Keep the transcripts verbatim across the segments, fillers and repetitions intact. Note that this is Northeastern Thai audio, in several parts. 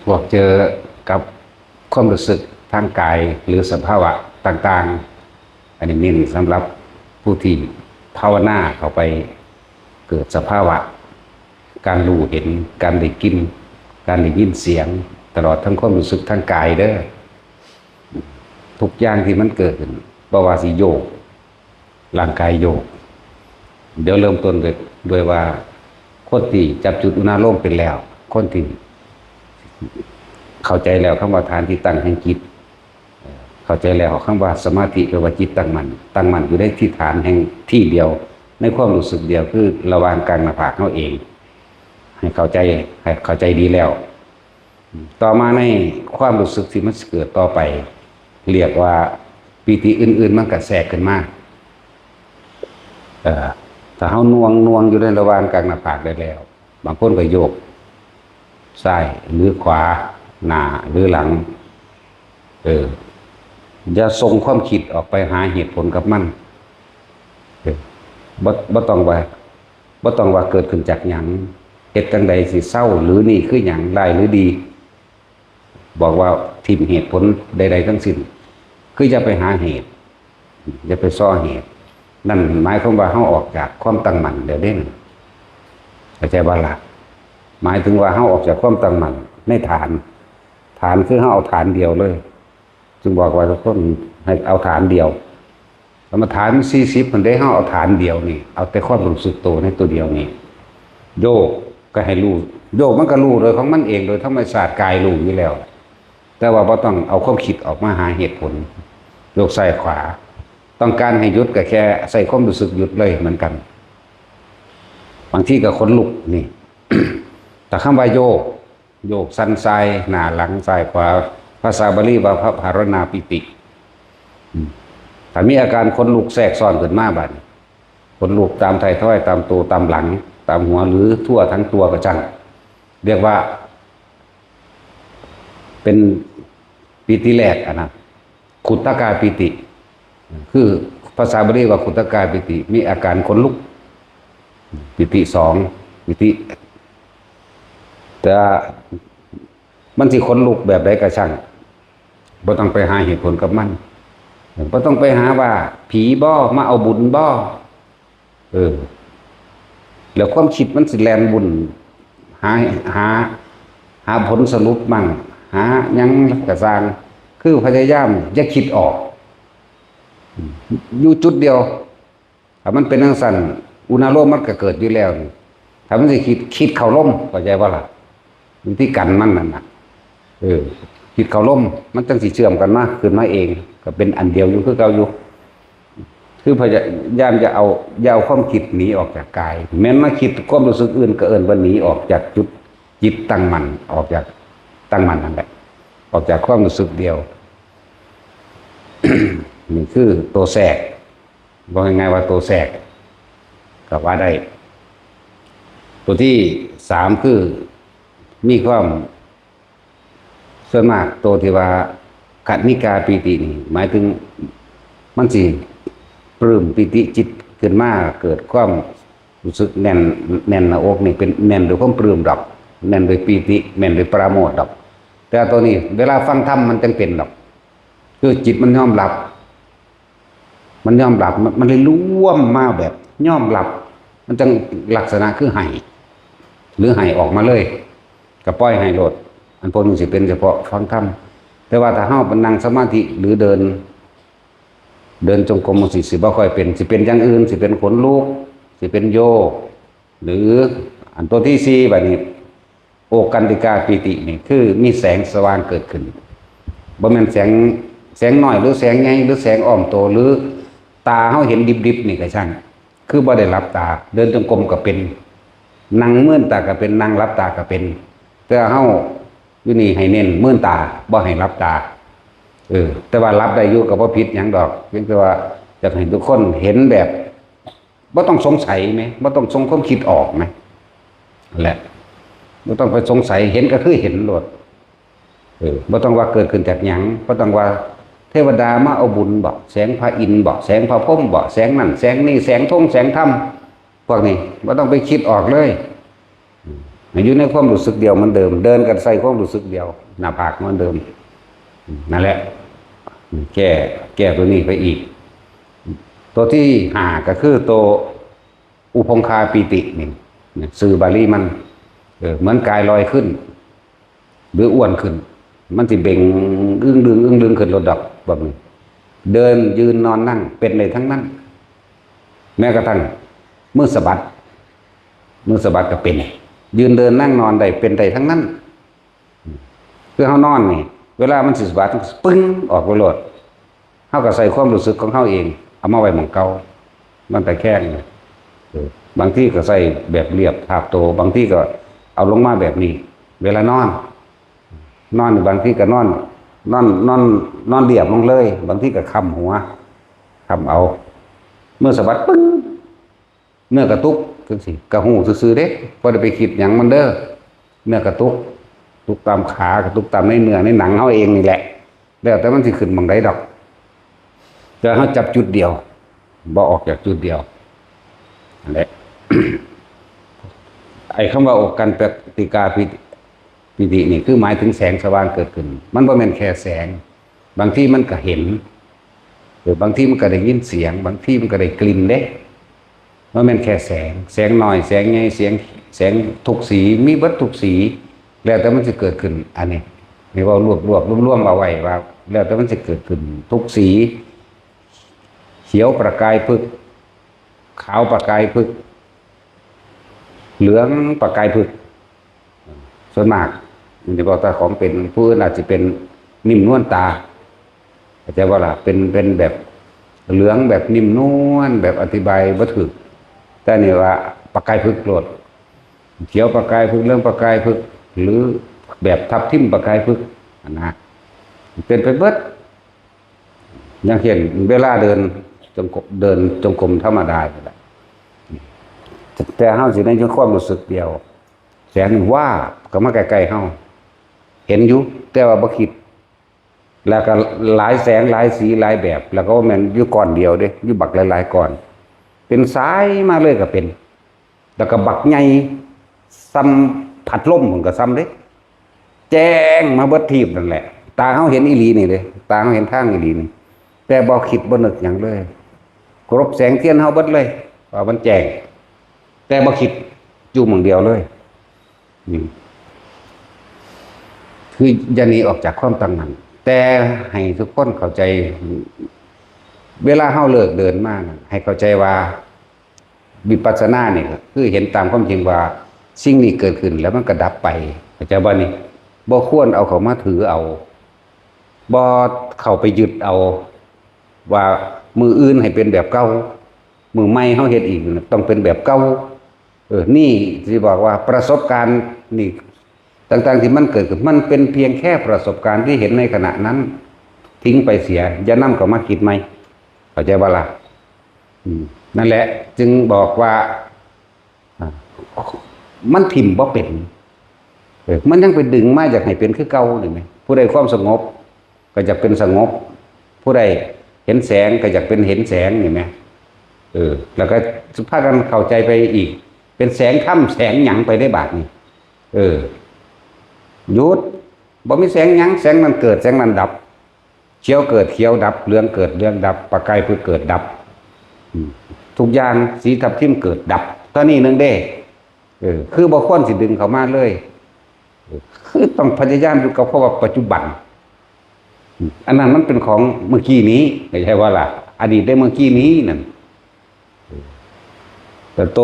พวกเจอกับความรู้สึกทางกายหรือสภาวะต่างๆ อันนี้เน้นสำหรับผู้ที่ภาวนาเข้าไปเกิดสภาวะ การรู้เห็น การได้กลิ่น การได้ยินเสียง ตลอดทั้งความรู้สึกทางกายเด้อ ทุกอย่างที่มันเกิดขึ้น บ่ว่าสิโยก ร่างกายโยก เดี๋ยวเริ่มต้นด้วยด้วยว่า คนที่จับจุดอุณาโลมเป็นแล้ว คนที่เข้าใจแล้วคำว่าฐานที่ตั้งแห่งจิต เข้าใจแล้วคำว่าสมาธิแปลว่าจิตตั้งมั่น ตั้งมั่นอยู่ในที่ฐานแห่งที่เดียว ในความรู้สึกเดียวคือระหว่างกลางหน้าผากเฮาเอง ให้เข้าใจ ให้เข้าใจดีแล้ว ต่อมาในความรู้สึกที่มันเกิดต่อไป เรียกว่าปีติอื่นๆมันก็แทรกขึ้นมา เอ่อ ถ้าเฮาหน่วงหน่วงอยู่ในระหว่างกลางหน้าผากได้แล้ว บางคนก็โยกซ้ายหรือขวา หน้าหรือหลัง เออ อย่าส่งความคิดออกไปหาเหตุผลกับมัน เออ บ่ บ่ต้องว่า บ่ต้องว่าเกิดขึ้นจากหยัง เฮ็ดจั่งใดสิเซา หรือนี่คือหยัง ร้ายหรือดี บอกว่าถิ่มเหตุผลใดๆทั้งสิ้น คืออย่าไปหาเหตุ อย่าไปซอเหตุ นั่นหมายความว่าเฮาออกจากความตั้งมั่นแล้วเด้ เข้าใจบ่ล่ะ หมายถึงว่าเฮาออกจากความตั้งมั่นในฐาน ฐานคือเฮาเอาฐานเดียวเลย จึงบอกว่าทุกคนให้เอาฐานเดียว กรรมฐานมันสี่สิบ มันได้เฮาเอาฐานเดียวนี่ เอาแต่ความรู้สึกตัวในตัวเดียวนี่ โยกก็ให้รู้ โยกมันก็รู้โดยของมันเอง โดยธรรมชาติกายรู้อยู่แล้ว แต่ว่าบ่ต้องเอาความคิดออกมาหาเหตุผล โยกซ้ายขวา ต้องการให้หยุดก็แค่ใส่ความรู้สึกหยุดเลยเหมือนกัน บางทีก็ขนลุกนี่ แต่คำว่าโยก โยกสั่นส่าย หน้าหลังซ้ายขวา ภาษาบาลีว่าพระพารณาปิติ อืม ถ้ามีอาการขนลุกแทรกซ้อนขึ้นมาบัดนี้ ขนลุกตามไททอย ตามตัว ตามหลัง ตามหัว หรือทั่วทั้งตัวก็ช่าง เรียกว่า เป็นปีติแรกอะนะ ขุตกาปีติ คือภาษาบาลีว่าขุตกาปีติ มีอาการขนลุก ปีติสอง ปีติ แต่มันสิขนลุกแบบใดก็ช่าง บ่ต้องไปหาเหตุผลกับมัน บ่ต้องไปหาว่าผีบ่มาเอาบุญบ่ เออ แล้วความคิดมันสิแล่นวุ่น หา หา หาผลสรุปมั่ง หาหยังกะซ่าง คือพยายามอย่าคิดออก อยู่จุดเดียว ถ้ามันเป็นจั่งซั้น อุณาโลมมันก็เกิดอยู่แล้วนี่ ถ้ามันสิคิด คิดเข้าลม เข้าใจบ่ล่ะ วิธีกันมันนั่นน่ะ เออ คิดเข้าลม มันจั่งสิเชื่อมกันมา ขึ้นมาเอง ก็เป็นอันเดียวอยู่คือเก่าอยู่ คือพยายามอย่าเอา อย่าเอาความคิดหนีออกจากกาย แม้นมาคิดความรู้สึกอื่นก็เอิ้นว่าหนีออกจากจุดจิตตั้งมั่น ออกจากตั้งมั่นนั่นแหละ ออกจากความรู้สึกเดียว นี่คือตัวแทรก บอกง่ายๆว่าตัวแทรก ก็ว่าได้ ตัวที่สามคือมีความ ส่วนมากตัวที่ว่าคณิกาปีตินี่ หมายถึงมันสิปลื้มปีติจิตขึ้นมา เกิดความรู้สึกแน่น แน่นหน้าอกนี่ เป็นแน่นด้วยความปลื้มดอก แน่นด้วยปีติ แน่นด้วยปราโมทย์ดอก แต่ตัวนี้เวลาฟังธรรมมันจั่งเป็นดอก คือจิตมันยอมรับ มันยอมรับ มัน มันเลยรวมมาแบบยอมรับ มันจั่งลักษณะคือไห้ หรือไห้ออกมาเลย ก็ปล่อยไห้โลด อันพวกนี้สิเป็นเฉพาะฟังธรรม แต่ว่าถ้าเฮาไปนั่งสมาธิหรือเดิน เดินจงกรมจั่งซี้ สิบ่ค่อยเป็น สิเป็นอย่างอื่น สิเป็นขนลุก สิเป็นโยก หรืออันตัวที่สี่บัดนี้ โอกันติกาปีตินี่ คือมีแสงสว่างเกิดขึ้น บ่แม่นแสง แสงน้อยหรือแสงใหญ่หรือแสงอ้อมตัว หรือตาเฮาเห็นดิบๆนี่ก็ช่าง คือบ่ได้หลับตา เดินจงกรมก็เป็น นั่งมืนตาก็เป็น นั่งหลับตาก็เป็น แต่เฮาอยู่นี่ให้เน้นมืนตา บ่ให้หลับตา เออ แต่ว่าหลับได้อยู่ก็บ่ผิดหยังดอก เพียงแต่ว่าอยากให้ทุกคนเห็นแบบ บ่ต้องสงสัยแหม บ่ต้องส่งความคิดออกแหม นั่นแหละ บ่ต้องไปสงสัย เห็นก็คือเห็นโลด เออ บ่ต้องว่าเกิดขึ้นจากหยัง บ่ต้องว่าเทวดามาเอาบุญบ่ แสงพระอินทร์บ่ แสงพระพรหมบ่ แสงนั่นแสงนี่ แสงธงแสงธรรม พวกนี้บ่ต้องไปคิดออกเลย อยู่ในความรู้สึกเดียวเหมือนเดิม เดินก็ใส่ความรู้สึกเดียว หน้าผากเหมือนเดิม นั่นแหละ แก้ แก้ตัวนี้ไปอีก ตัวที่ห้าก็คือตัวอุพงคาปีตินี่ ชื่อบาลีมัน เออ เหมือนกายลอยขึ้น หรืออ้วนขึ้น มันสิเบ่งอึ้งดึงอึ้งดึงขึ้นโลดดอก แบบนี้ เดินยืนนอนนั่งเป็นได้ทั้งนั้น แม้กระทั่งมือสะบัด มือสะบัดก็เป็น ยืนเดินนั่งนอนได้ เป็นได้ทั้งนั้น คือเฮานอนนี่ เวลามันสิสะบัด มันก็ปึ้ง ออกไปโลด เฮาก็ใส่ความรู้สึกของเฮาเอง เอามาไว้หม่องเก่า นอนตะแคง เออ บางทีก็ใส่แบบเรียบทาบโต บางทีก็เอาลงมาแบบนี้ เวลานอน นอนนี่บางทีก็นอน นอน นอน นอนเรียบลงเลย บางทีก็ค้ำหัว ค้ำเอา มือสะบัดปึ้ง เนื้อกระตุกจังซี้ ก็ฮู้ซื่อๆเด้ บ่ได้ไปคิดหยังมันเด้อ เนื้อกระตุก ตุกตามขา กระตุกตามในเนื้อในหนังเฮาเองนี่แหละ แล้วแต่มันสิขึ้นหม่องใดดอก แต่เฮาจับจุดเดียว บ่ออกจากจุดเดียว นั่นแหละ ไอ้คำว่าโอกันปติกาปิติ ปิตินี่คือหมายถึงแสงสว่างเกิดขึ้น มันบ่แม่นแค่แสง บางทีมันก็เห็น หรือบางทีมันก็ได้ยินเสียง บางทีมันก็ได้กลิ่นเด้ บ่แม่นแค่แสง แสงน้อย แสงใหญ่ แสง แสงทุกสี มีเบิดทุกสี แล้วแต่มันสิเกิดขึ้น อันนี้ นี่เว้ารวบๆ รวมๆ เอาไว้ว่า แล้วแต่มันสิเกิดขึ้น ทุกสี เขียวประกายผึก ขาวประกายผึก เหลืองประกายผึก ส่วนมาก มันสิบอกว่าของเป็น ผู้อื่นอาจสิเป็นนิ่มนวลตา เข้าใจบ่ล่ะ เป็น เป็นแบบเหลืองแบบนิ่มนวล แบบอธิบายบ่ถูก แต่นี่ว่าประกายผึกโลด เขียวประกายผึก เหลืองประกายผึก หรือแบบทับทิมประกายผึก อันนะ เป็นไปเบิด อย่างเช่น เวลาเดินจงกรม เดินจงกรมธรรมดานี่แหละ แต่เฮาสิในความรู้สึกเดียว แสงนี่ว่าบก็มาใกล้ๆเฮา เห็นอยู่ แต่ว่าบ่คิด แล้วก็หลายแสงหลายสีหลายแบบ แล้วก็บ่แม่นอยู่ก้อนเดียวเด้ อยู่บักหลายๆก้อน เป็นสายมาเลยก็เป็น แล้วก็บักใหญ่ส่ำพัดลมมันก็ส่ำเด้ แจ้งมาเบิดทีบนั่นแหละ ตาเฮาเห็นอีหลีนี่เด้ ตาเฮาเห็นทางอีหลีนี่ แต่บ่คิดบ่นึกหยังเลย เคารพแสงเทียนเฮาเบิดเลย ว่ามันแจ้ง แต่บ่คิดอยู่หม่องเดียวเลย อืม คืออย่าหนีออกจากความตั้งมั่น แต่ให้ทุกคนเข้าใจ เวลาเฮาเลิกเดินมานะ ให้เข้าใจว่า วิปัสสนานี่ก็คือเห็นตามความจริงว่า สิ่งนี้เกิดขึ้นแล้วมันก็ดับไป เข้าใจบ่นี่ บ่ควรเอาเข้ามาถือเอา บ่เข้าไปยึดเอา ว่ามื้ออื่นให้เป็นแบบเก่า มื้อใหม่เฮาเฮ็ดอีกต้องเป็นแบบเก่า เออ นี่สิบอกว่าประสบการณ์นี่ ต่างๆที่มันเกิดขึ้น มันเป็นเพียงแค่ประสบการณ์ที่เห็นในขณะนั้น ทิ้งไปเสีย อย่านำเข้ามาคิดใหม่ เข้าใจบ่ล่ะ อืม นั่นแหละ จึงบอกว่า อ่า มันถิ่มบ่เป็น เออ มันยังไปดึงมาอยากให้เป็นคือเก่านี่แหม ผู้ใดความสงบ ก็อยากเป็นสงบ ผู้ใดเห็นแสงก็อยากเป็นเห็นแสงนี่แหม เออ แล้วก็พากันเข้าใจไปอีก เป็นแสงธรรมแสงหยังไปได้บาดนี้ เออ หยุด บ่มีแสงหยัง แสงนั้นเกิด แสงนั้นดับ เขียวเกิด เขียวดับ เหลืองเกิด เหลืองดับ ประกายผึกเกิดดับ อืม ทุกอย่าง สีทับทิมเกิดดับ เท่านี้หนึ่งเด้ เออ คือบ่ควรสิดึงเข้ามาเลย เออ คือต้องพยายามอยู่กับภาวะปัจจุบัน อืม อันนั้นมันเป็นของเมื่อกี้นี้ เข้าใจบ่ล่ะ อดีตได้เมื่อกี้นี้นั่น เออ แต่โต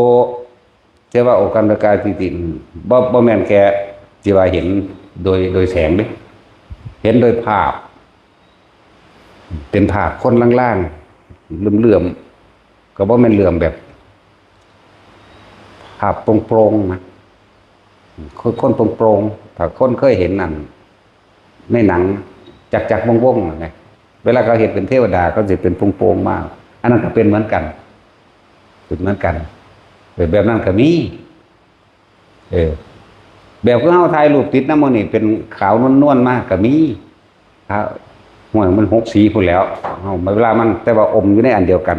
แต่ว่าโอกันตกายปิติ บ่ บ่แม่นแค่ที่ว่าเห็นโดย โดยแสงเด้ เห็นโดยภาพ เป็นภาพคนลางๆ เหลื่อมๆ ก็บ่แม่นเหลื่อมแบบ ภาพโปร่งๆ นะ คน คนโปร่งๆ ถ้าคนเคยเห็นนั่น ในหนังจักรจักรวงศ์วงศ์นั่นแหละ เวลาเขาเห็นเป็นเทวดาเขาสิเป็นโปร่งๆ มา อันนั้นก็เป็นเหมือนกัน เป็นเหมือนกัน เออ แบบนั้นก็มี เออ แบบคือเฮาถ่ายรูปติดนำหมู่นี่เป็นขาวนวลๆ มาก็มี ครับ ห้วยมันหกสีพู้นแหล้ว เฮา เวลามัน แต่ว่าอมอยู่ในอันเดียวกัน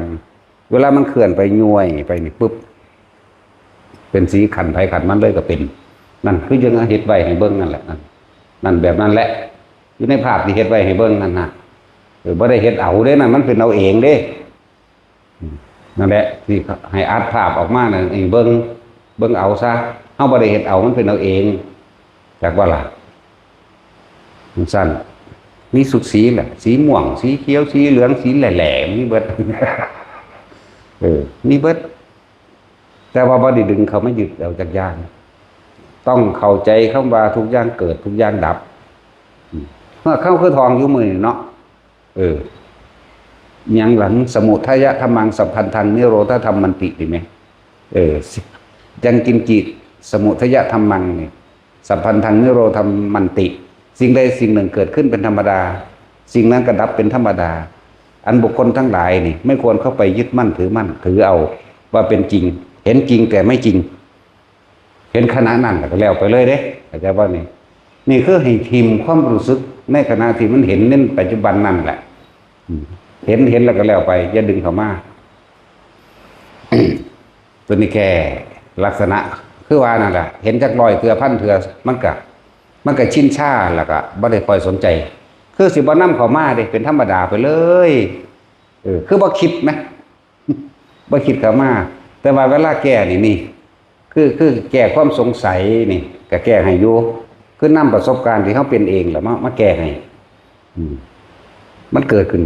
เวลามันเคลื่อนไปย้วยไปนี่ปุ๊บ เป็นสีขันไผขันมันเลยก็เป็น นั่นคือยังเฮ็ดไว้ให้เบิ่งนั่นแหละนั่นนั่นแบบนั้นแหละ อยู่ในภาพที่เฮ็ดไว้ให้เบิ่งนั่นนะเออบ่ได้เฮ็ดเอาเด้นั่นมันเป็นเอาเองเด้ นั่นแหละที่ให้อัดภาพออกมานั่นเองเบิ่งเบิ่งเอาซะเฮาบ่ได้เฮ็ดเอามันเป็นเอาเองจากว่าล่ะมันสั้นมีสุกสีแหละสีม่วงสีเขียวสีเหลืองสีแหล่ๆมีเบิดเออมีเบิดแต่ว่าบ่ได้ดึงเขามายึดเอาจากอย่างต้องเข้าใจคำว่าทุกอย่างเกิดทุกอย่างดับเมื่อเข้าคือทองอยู่มือเนาะ เออยังหลังสมุทัยธรรมังสัพพันธังนิโรธธรรมมันติดีไหมเออยังกินจิตสมุทัยธรรมังเนี่ยสัพพันธังนิโรธธรรมมันติ สิ่งใดสิ่งหนึ่งเกิดขึ้นเป็นธรรมดา สิ่งนั้นก็ดับเป็นธรรมดา อันบุคคลทั้งหลายนี่ไม่ควรเข้าไปยึดมั่นถือมั่นถือเอาว่าเป็นจริง เห็นจริงแต่ไม่จริง เห็นขณะนั้นแล้วก็แล้วไปเลยเด้เข้าใจว่านี่นี่คือให้ทิมความรู้สึกในขณะที่มันเห็นในปัจจุบันนั่นแหละเห็นเห็นแล้วก็แล้วไปอย่าดึงเข้ามาตัวนี้แก่ลักษณะคือว่านั่นแหละเห็นจักร้อยเถื่อพันเถื่อมันก็มันก็ชินชาแล้วก็บ่ได้คอยสนใจ คือสิบ่นำเข้ามาเด้เป็นธรรมดาไปเลยเออคือบ่คิดไหม บ่คิดเข้ามา แต่ว่าเวลาแก้นี่นี่คือคือแก้ความสงสัยนี่ก็แก้ให้อยู่คือนำประสบการณ์ที่เขาเป็นเองแหละมามาแก้ให้อืมมันเกิดขึ้น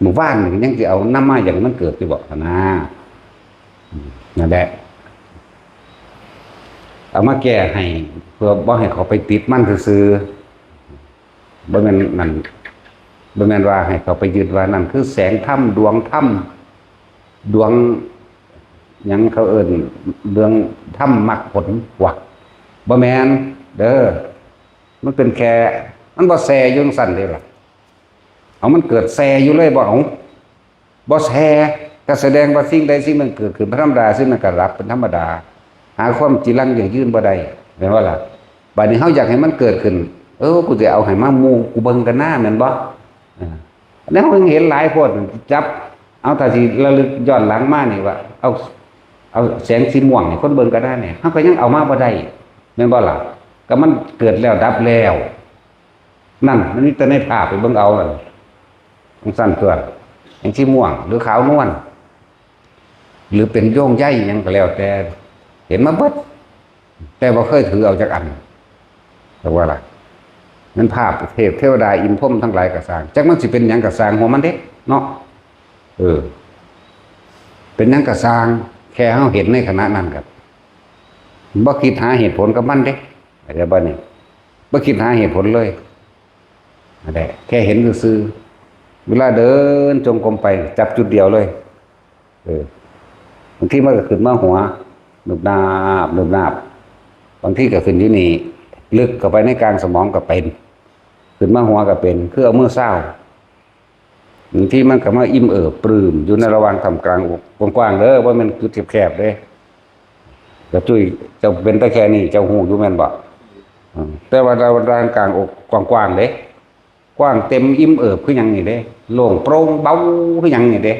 หมู่บ้านนี่ยังจะเอานำมาอย่างมันเกิดที่บอกนะอืมนั่นแหละเอามาแก้ให้เพื่อบ่ให้เขาไปติดมันซื่อๆบ่แม่นนั่นบ่แม่นว่าให้เขาไปยึดว่านั่นคือแสงธรรมดวงธรรม ดวงหยังเขาเอิ้นเรื่องธรรมมรรคผลพวกบ่แม่นเด้อมันเป็นแค่มันบ่แซ่อยู่จั่งซั่นเด้ล่ะเอามันเกิดแซ่อยู่เลยบ่เอาบ่แซ่ก็แสดงว่าสิ่งใดสิ่งหนึ่งเกิดขึ้นเป็นธรรมดาสิ่งนั้นก็ดับเป็นธรรมดาหาความจีรังยั่งยืนบ่ได้แม่นบ่ล่ะบัดนี้เฮาอยากให้มันเกิดขึ้นเออกูสิเอาให้มาหมู่กูเบิ่งกันหน้าแม่นบ่ อันนี้เรายังเห็นหลายคนจับเอาถ้าสิระลึกย้อนหลังมานี่ว่าเอาเอาแสงสีม่วงนี่คนเบิ่งก็ได้เนี่ยเขาก็ยังเอามาบ่ได้แม่นบ่ล่ะก็มันเกิดแล้วดับแล้ว นั่นมันมีแต่ในภาพไปเบิ่งเอานั่นของสั้นตัวแสงสีม่วงหรือขาวนวลหรือเป็นโยงใยหยังก็แล้วแต่ เห็นมาเบิด แต่บ่เคยถือเอาจักอันแต่ว่าล่ะนั้นภาพเทพเทวดาอินพรหมทั้งหลายกระสางจักมันสิเป็นหยังกระสางหัวมันเด้เนาะเออ เป็นหยังกระสางแค่เฮาเห็นในขณะนั้นครับบ่คิดหาเหตุผลกับมันเด้อะไรบ้านี่บ่คิดหาเหตุผลเลยอะไรแค่เห็นซื่อเวลาเดินจงกรมไปจับจุดเดียวเลย เออบางทีมันก็ขึ้นมาหัวหนุบหนาบหนุบหนาบบางทีก็ขึ้นอยู่นี่ลึกเข้าไปในกลางสมองก็เป็นขึ้นมาหัวก็เป็นคือเอามือเศร้าบางทีมันก็มาอิ่มเอิบปลื้มอยู่ในระหว่างท่ามกลางอกกว้างๆเด้อว่ามันจุดแคบๆเด้กระจุยเจ้าเป็นแต่แค่นี้เจ้าหูอยู่แม่นบ่แต่ว่าระหว่างกลางอกกว้างๆเด้ กว้างเต็มอิ่มเอิบคือหยังนี่เด้โล่งโปร่งเบาคือหยังนี่เด้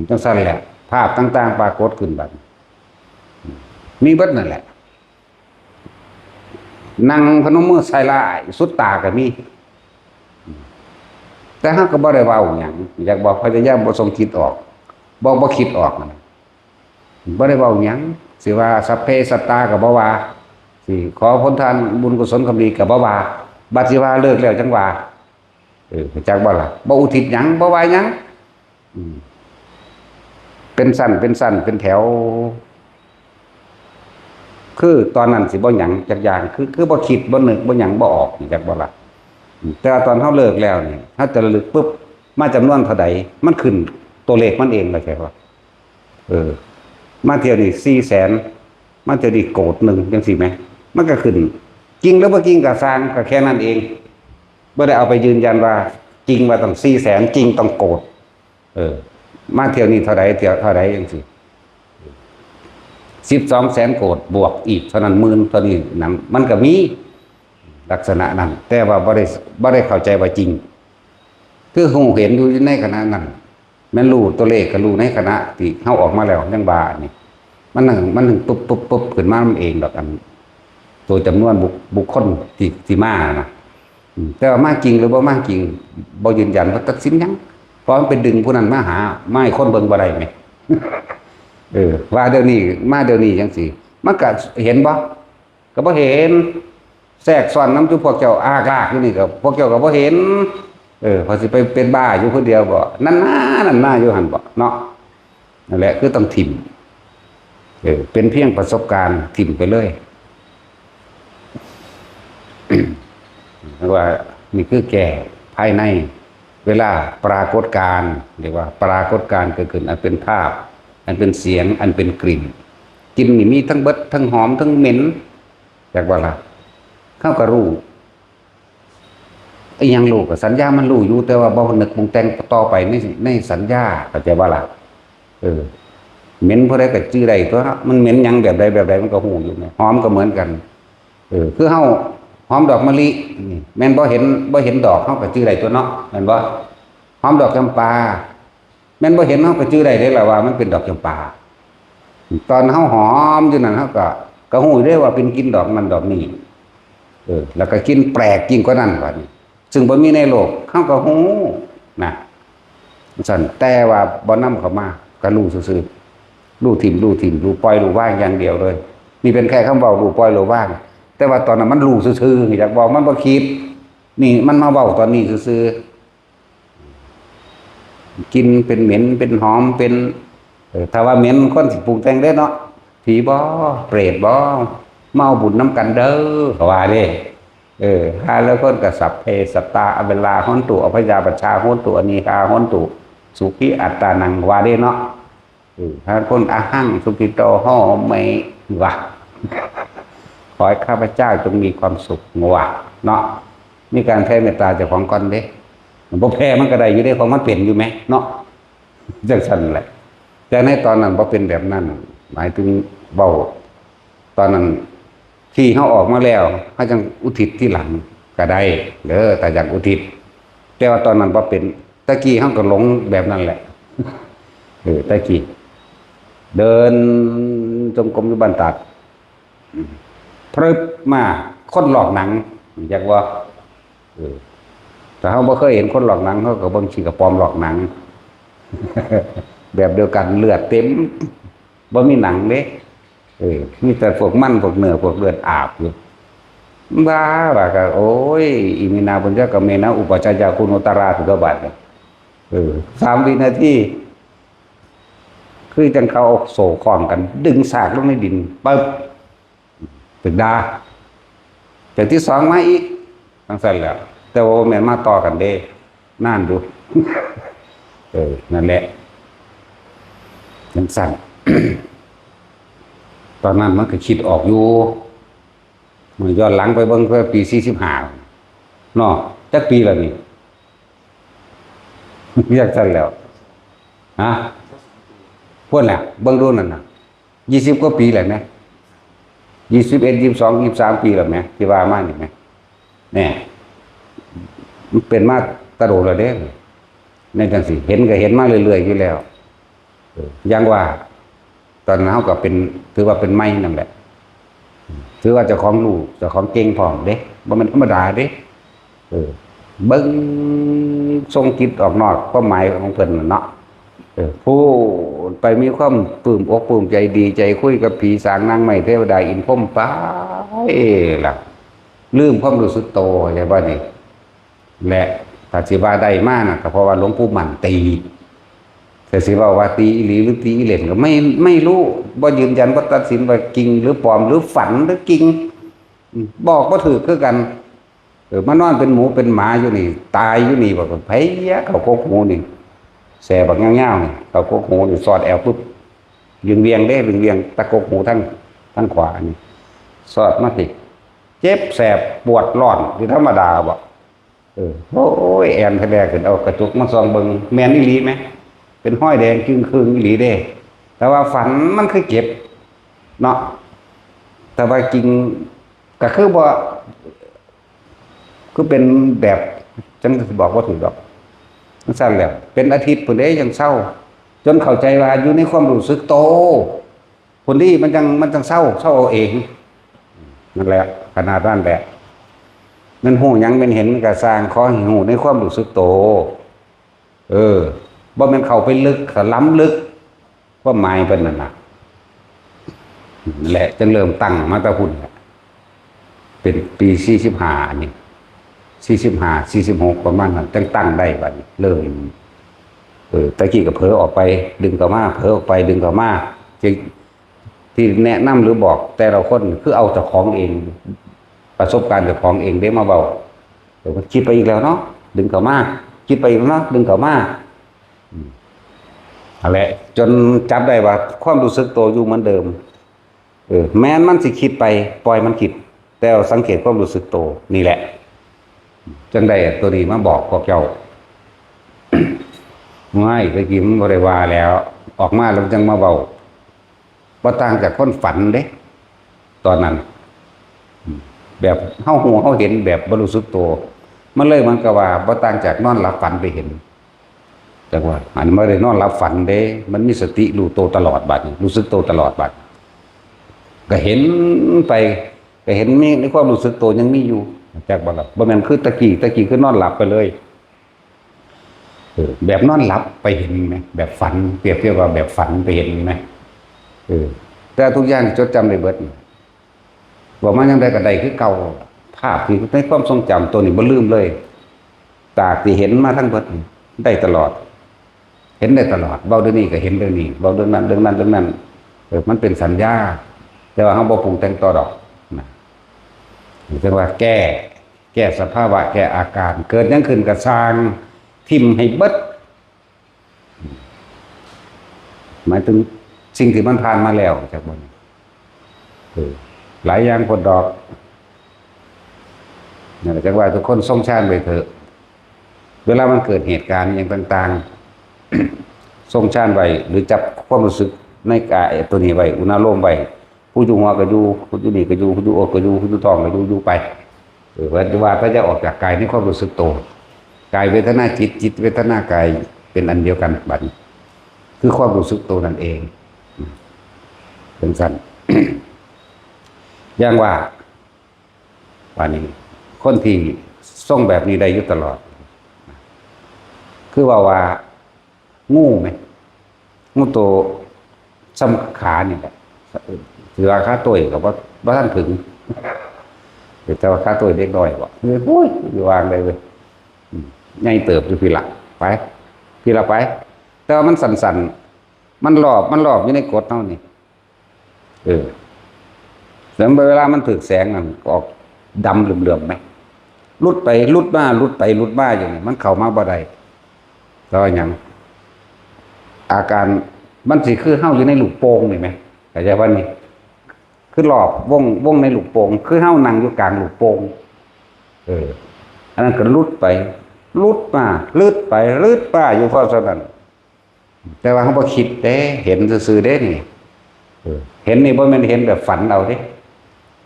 จังซั่นแหละภาพต่างๆปรากฏขึ้นบัดมีเบิดนั่นแหละนั่งพนมมือใส่ลายสุดตาก็มีแต่เฮาก็บ่ได้เว้าหยังอยากบอกพยายามบ่ส่งจิตออกบ่บ่คิดออกนั่น บ่ได้เว้าหยังสิว่าสัพเพสัตตาก็บ่ว่าสิขอผลทานบุญกุศลความดีก็บ่ว่าบัดสิว่าเลิกแล้วจังว่าเออจักบ่ล่ะบ่อุทิศหยังบ่ว่าหยังอืมเป็นชั้นเป็นชั้นเป็นแถว คือตอนนั้นสิบ่หยังจักอย่างคือคือบ่คิดบ่นึกบ่หยังบ่ออกนี่จักบ่ล่ะอืมแต่ว่าตอนเฮาเลิกแล้วนี่เฮาจะระลึกปุ๊บมาจำนวนเท่าใดมันขึ้นตัวเลขมันเองเลยใช่ปะ เออมาเที่ยวนี่สี่แสนมาเที่ยวนี่โกดหนึ่งจังซี่ไหมมันก็ขึ้นจริงหรือบ่จริงก็ซ่างก็แค่นั้นเองบ่ได้เอาไปยืนยันว่าจริงว่าต้องสี่แสนจริงต้องโกดเออมาเที่ยวนี่เท่าใดเที่ยวเท่าใดจังซี่สิบสองแสนโกดบวกอีกเท่านั้นหมื่นเท่านี้นะมันก็มีลักษณะนั้นแต่ว่าบ่ได้บ่ได้เข้าใจว่าจริงคือฮู้เห็นอยู่ในขณะนั้น แม่นรู้ตัวเลขก็รู้ในขณะที่เฮาออกมาแล้วยังว่าอันนี้มันนั่งมันนั่งปุ๊บปุ๊บปุ๊บขึ้นมามันเองดอกอัน ตัวจำนวนบุคบุคคลที่ที่มานะ อืม แต่ว่ามาจริงหรือบ่มาจริง บ่ยืนยันว่าตัดสินหยัง เพราะมันไปดึงผู้นั้นมาหา มาให้คนเบิ่งบ่ได้แหม เออ ว่าเดี๋ยวนี้ มาเดี๋ยวนี้จังซี่ มันก็เห็นบ่ ก็บ่เห็น แทรกซ้อนนำอยู่พวกเจ้าอากลากอยู่นี่ก็ พวกเจ้าก็บ่เห็น เออ พอสิไปเป็นบ้าอยู่คนเดียวบ่ นั่นนา นั่นนาอยู่หั่นบ่ เนาะ นั่นแหละ คือต้องถิ่ม เออ เป็นเพียงประสบการณ์ ถิ่มไปเลย ว่านี่คือแก่ภายใน เวลาปรากฏการณ์ เรียกว่าปรากฏการณ์เกิดขึ้น อันเป็นภาพ อันเป็นเสียง อันเป็นกลิ่น กลิ่นนี่มีทั้งเบิด ทั้งหอม ทั้งเหม็น จักว่าล่ะ เฮาก็รู้ อีหยังรู้ ก็สัญญามันรู้อยู่ แต่ว่าบ่นึกปรุงแต่งต่อไปในในสัญญา เข้าใจบ่ล่ะ เออ เหม็นผู้ใดก็จื่อได้ตั๊วเนาะ มันเหม็นหยังแบบใดแบบใดมันก็ฮู้อยู่แหม หอมก็เหมือนกัน เออ คือเฮาหอมดอกมะลินี่ แม่นบ่เห็น บ่เห็นดอก เฮาก็จื่อได้ตั๊วเนาะ แม่นบ่ หอมดอกจำปา แม่นบ่เห็น เฮาก็จื่อได้เด้ล่ะว่ามันเป็นดอกจำปา ตอนเฮาหอมอยู่นั่น เฮาก็ ก็ฮู้เด้ว่าเป็นกลิ่นดอกนั่นดอกนี้ เออ แล้วก็กลิ่นแปลกยิ่งกว่านั้นบัดนี้ ซึ่งบ่มีในโลก เฮาก็ฮู้นะ ซั่น แต่ว่าบ่นำเข้ามา ก็รู้ซื่อๆ รู้ถิ่ม รู้ถิ่ม รู้ปล่อย รู้วางอย่างเดียวเลย นี่เป็นแค่คำเว้า รู้ปล่อย รู้วาง แต่ว่าตอนนั้นมันรู้ซื่อๆ อยากบอกมันบ่คิด นี่มันมาเว้าตอนนี้ซื่อๆ กลิ่นเป็นเหม็น เป็นหอม เป็น เออ ถ้าว่าเหม็น คนสิปรุงแต่งเด้เนาะ ผีบ่ เปรตบ่ มาเอาบุญนำกันเด้อ เขาว่าเด้ เออ ห่าลางคนก็ สัพเพสัตตา อเวรา หนตุ อัพพยาปัชชา หนตุ อนีฆา หนตุ สุขีอัตตานัง ว่าเด้เนาะ เออ ห่าลางคน อหัง สุขิโต โหมิ ว่า ขอให้ข้าพเจ้าจงมีความสุข ว่าเนาะ มีการแผ่เมตตาเจ้าของก่อนเด้ บ่แผ่มันก็ได้อยู่เด้ ของมันเป็นอยู่แหมเนาะ จังซั่นแหละ แต่ในตอนนั้นบ่เป็นแบบนั้น หมายถึงเว้า ตอนนั้นที่เฮาออกมาแล้ว เฮาจั่งอุทิศทีหลังก็ได้เด้อ ถ้าอยากอุทิศ แต่ว่าตอนนั้นบ่เป็น แต่กี้เฮาก็หลงแบบนั้นแหละ เออ แต่กี้ เดินจงกรมอยู่บ้านตาด อืม พรึบมา คนลอกหนัง จักว่า เออ ถ้าเฮาบ่เคยเห็นคนลอกหนัง เฮาก็เบิ่งขี้กระป๋อมลอกหนัง แบบเดียวกัน เลือดเต็ม บ่มีหนังเด้ เออ มีแต่พวกมัน พวกเนื้อ พวกเลือดอาบอยู่ บ้า ว่าก็ โอ้ย อิมินา ปุญญกรรมเมนะ อุปัชฌากุณุตตรา สุตบัดเนี่ย เออ สามวินาที คือจั่งเขาเอาโซ่คล้องกัน ดึงซากลงในดิน ปึ๊บ ตึกดา เทื่อที่สองมาอีก จั่งซั่นแหละ แต่ว่าบ่แม่นมาต่อกันเด้ นานอยู่ เออ นั่นแหละ จั่งซั่น ตอนนั้นมันก็คิดออกอยู่ มันย้อนหลังไปเบิ่ง เมื่อปีสี่สิบห้า เนาะ จักปีแล้วนี่ จั่งซั่นแล้ว ฮะ พู้นแหละ เบิ่งดูนั่นน่ะ ยี่สิบกว่าปีแล้วนะ ยี่สิบเอ็ด ยี่สิบสอง ยี่สิบสาม ปีแล้วแหม ที่ว่ามานี่แหม เนี่ย มันเป็นมาแต่โดนแล้วเด้ ในจั่งซี้ เห็นก็เห็นมาเรื่อยๆอยู่แล้ว เออ อย่างว่า ตอนนั้นเฮาก็เป็น ถือว่าเป็นใหม่นั่นแหละ ถือว่าเจ้าของรู้ เจ้าของเก่งพร้อมเด้ บ่แม่นธรรมดาเด้ เออ เบิ่งทรงจิตออกนอกความหมายของเพิ่นน่ะเนาะ เออ พูดไปมีความปลื้มอกปลื้มใจ ดีใจ คุยกับผีสางนางไม้เทวดาอินพรหมไปล่ะ ลืมความรู้สึกโต เข้าใจบ่นี่ และถ้าสิว่าได้มาน่ะ ก็เพราะว่าหลวงปู่มั่นตี แต่สิเว้าว่าตีอีหลีหรือตีอีเล่นก็ไม่ ไม่รู้ บ่ยืนยัน บ่ตัดสินว่าจริงหรือปลอม หรือฝันหรือจริง อืม บอกบ่ถูกคือกัน เออ มานอนเป็นหมูเป็นหมาอยู่นี่ ตายอยู่นี่ บอกว่าไผยะ เข้ากกหูนี่ แสบักยาวๆนี่ เข้ากกหูนี่ สอดแอวปุ๊บ เวียงๆเด้ เวียงๆ ตะกกหูทาง ทางขวานี่ สอดมาสิ เจ็บแสบปวดร้อนที่ธรรมดาบ่ เออ โอ้ย แอนแท้ๆ ขึ้นเอากระจกมาส่องเบิ่ง แม่นอีหลีไหม เป็นห้อยแดงจึ่งครึ่งอีหลีเด้ แต่ว่าฝันมันคือเจ็บ เนาะ แต่ว่าจริงก็คือบ่ คือเป็นแบบ จั่งสิบอกบ่ถูกดอก จั่งซั่นแหละ เป็นอาทิตย์พุ้นเด้ จั่งเซา จนเข้าใจว่าอยู่ในความรู้สึกโต พุ้นนี่มันจั่ง มันจั่งเซา เซาเอาเอง นั่นแหละ ขนาดนั้นแหละ มันฮู้หยัง มันเห็น มันก็ซ่าง ขอให้ฮู้ในความรู้สึกโต เออ บ่แม่นเข้าไปลึก ล้ำลึก ความหมายเพิ่นนั่นน่ะ นั่นแหละ จั่งเริ่มตั้งมาแต่พุ้นแหละ เป็นปีสี่สิบห้านี่ สี่สิบห้า สี่สิบหก ประมาณนั้น จั่งตั้งได้บัดนี้ เริ่ม เออ ตะกี้ก็เผลอออกไป ดึงเข้ามา เผลอออกไป ดึงเข้ามา ที่ ที่แนะนำหรือบอกแต่ละคน คือเอาเจ้าของเอง ประสบการณ์เจ้าของเองเด้มาเว้า เออ มันคิดไปอีกแล้วเนาะ ดึงเข้ามา คิดไปอีกแล้วเนาะ ดึงเข้ามา อืม นั่นแหละ จนจับได้ว่าความรู้สึกโตอยู่เหมือนเดิม เออ แม้นมันสิคิดไป ปล่อยมันคิด แต่สังเกตความรู้สึกโต นี่แหละ จั่งได้ตัวนี้มาบอกพวกเจ้า ง่าย ตะกี้มันบ่ได้ว่าแล้ว ออกมาแล้วจั่งมาเว้า บ่ต่างจากคนฝันเด้ ตอนนั้น แบบเฮาฮู้เฮาเห็นแบบบ่รู้สึกโต มันเลยเหมือนกับว่าบ่ต่างจากนอนหลับฝันไปเห็น จั่งว่า อันบ่ได้นอนหลับฝันเด้ มันมีสติรู้โตตลอดบัดนี้ รู้สึกโตตลอดบัด ก็เห็นไป ก็เห็นมีในความรู้สึกโตยังมีอยู่ จักบ่ล่ะ บ่แม่นคือตะกี้ ตะกี้คือนอนหลับไปเลย เออ แบบนอนหลับไปเห็นไหม แบบฝัน เปรียบเทียบว่าแบบฝันไปเห็นไหม เออ แต่ทุกอย่างจดจำได้เบิด ว่ามายังใดก็ได้คือเก่า ภาพที่ในความทรงจำตัวนี้บ่ลืมเลย จากที่เห็นมาทั้งเบิดนี่ได้ตลอด เห็นได้ตลอด เว้าเรื่องนี้ก็เห็นเรื่องนี้ เว้าเรื่องนั้น เรื่องนั้น เรื่องนั้น เออ มันเป็นสัญญา แต่ว่าเฮาบ่ปรุงแต่งต่อดอกนะ จั่งว่าแก้ แก้สภาวะ แก้อาการ เกิดหยังขึ้นก็ซ่าง ถิ่มให้เบิด หมายถึงสิ่งที่มันผ่านมาแล้ว จักบ่ เออ หลายอย่างโพดดอก นั่นแหละ จั่งว่าทุกคนทรงฌานไปเถอะ เวลามันเกิดเหตุการณ์อย่างต่างๆ ทรงฌานไว้ หรือจับความรู้สึกในกายตัวนี้ไว้ อุณาโลมไว้ ผู้อยู่หัวก็อยู่ ผู้อยู่นี่ก็อยู่ ผู้อยู่อกก็อยู่ ผู้อยู่ท้องก็อยู่ อยู่ไป เออ ว่า ว่าถ้าจะออกจากกายในความรู้สึกโต กายเวทนาจิต จิตเวทนากาย เป็นอันเดียวกันบัดนี้ คือความรู้สึกโตนั่นเอง เป็นสั้น อย่างว่า ว่านี่ คนที่ทรงแบบนี้ได้อยู่ตลอด คือว่าว่า งูไหม งูโตส่ำขานี่แหละ ถือว่าขาโตยก็บ่ บ่ทันถึง แต่ว่าขาโตยเด็กน้อยบ่ เฮ้ย โอ้ย อยู่วางเลยเว้ย อืม ใหญ่เติบอยู่พี้ละ ไป พี้ละไป แต่ว่ามันสั้นๆ มันรอบ มันรอบอยู่ในกดเฮานี่ เออ แล้วเวลามันถืกแสงนั่นก็ออกดำเหลื่อมๆไหม หลุดไปหลุดมา หลุดไปหลุดมาอยู่นี่ มันเข้ามาบ่ได้ เพราะว่าหยัง อาการมันสิคือเฮาอยู่ในลูกโป่งนี่ไหม เข้าใจว่านี่ คือรอบวง วงในลูกโป่ง คือเฮานั่งอยู่กลางลูกโป่ง เออ อันนั้นก็หลุดไป หลุดมา หลุดไป หลุดมาอยู่เพราะฉะนั้น แต่ว่าเฮาบ่คิดเด้ เห็นซื่อๆเด้นี่ เออ เห็นนี่บ่แม่นเห็นแบบฝันเอาเด้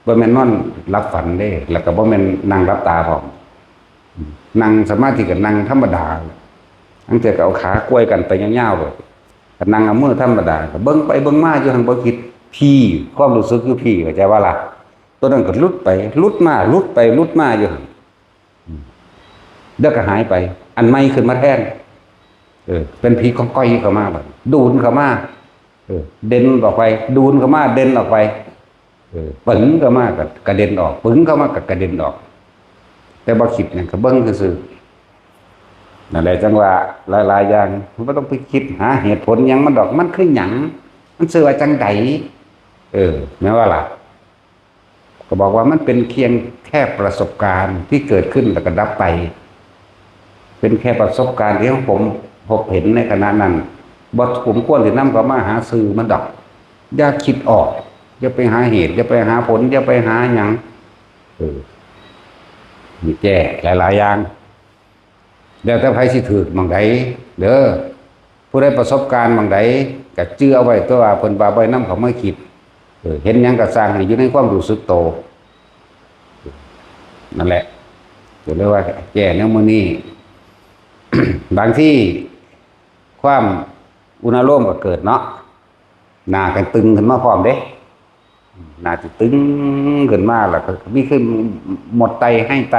บ่แม่นนอนหลับฝันเด้ แล้วก็บ่แม่นนั่งหลับตาพร้อม นั่งสมาธิก็นั่งธรรมดา ลางเทื่อก็เอาขากวยกันไปยาวๆโลด ก็นั่งเอามือธรรมดา ก็เบิ่งไปเบิ่งมาอยู่หั่น บ่คิด พี้ ความรู้สึกอยู่พี้ เข้าใจบ่ล่ะ ตัวนั้นก็หลุดไป หลุดมา หลุดไป หลุดมาอยู่หั่น อืม แล้วก็หายไป อันใหม่ขึ้นมาแทน เออ เป็นผีก้องก้อยเข้ามาบัด ดูดเข้ามา เออ เด่นออกไป ดูดเข้ามา เด่นออกไป เออ ปึ๋งเข้ามาก็กระเด็นออก ปึ๋งเข้ามาก็กระเด็นออก แต่บ่คิดหยัง ก็เบิ่งซื่อๆ นั่นแหละ จั่งว่าหลายๆอย่าง มันบ่ต้องไปคิดหาเหตุผลหยังมันดอก มันคือหยัง มันชื่อว่าจั่งใด เออ แม่นว่าล่ะ ก็บอกว่ามันเป็นเพียงแค่ประสบการณ์ที่เกิดขึ้นแล้วก็ดับไป เป็นแค่ประสบการณ์ที่ของผมพบเห็นในขณะนั้น บ่สมควรสินำเข้ามาหาซื่อมันดอก อย่าคิดออก อย่าไปหาเหตุ อย่าไปหาผล อย่าไปหาหยัง เออ มีแก้หลายๆอย่าง แล้วแต่ไผสิถืกหม่องใด เด้อ ผู้ใดประสบการณ์หม่องใด ก็จื่อเอาไว้ แต่ว่าเพิ่นว่าบ่ให้นำเข้ามาคิด เออ เห็นหยังก็ซ่างให้อยู่ในความรู้สึกโต นั่นแหละ ก็เลยว่าแก้แนวมื้อนี้ บางทีความอุณาโลมก็เกิดเนาะ หน้าก็ตึงขึ้นมาพร้อมเด้ หน้าสิตึงขึ้นมา แล้วก็มีคือหมดไตไห้ไต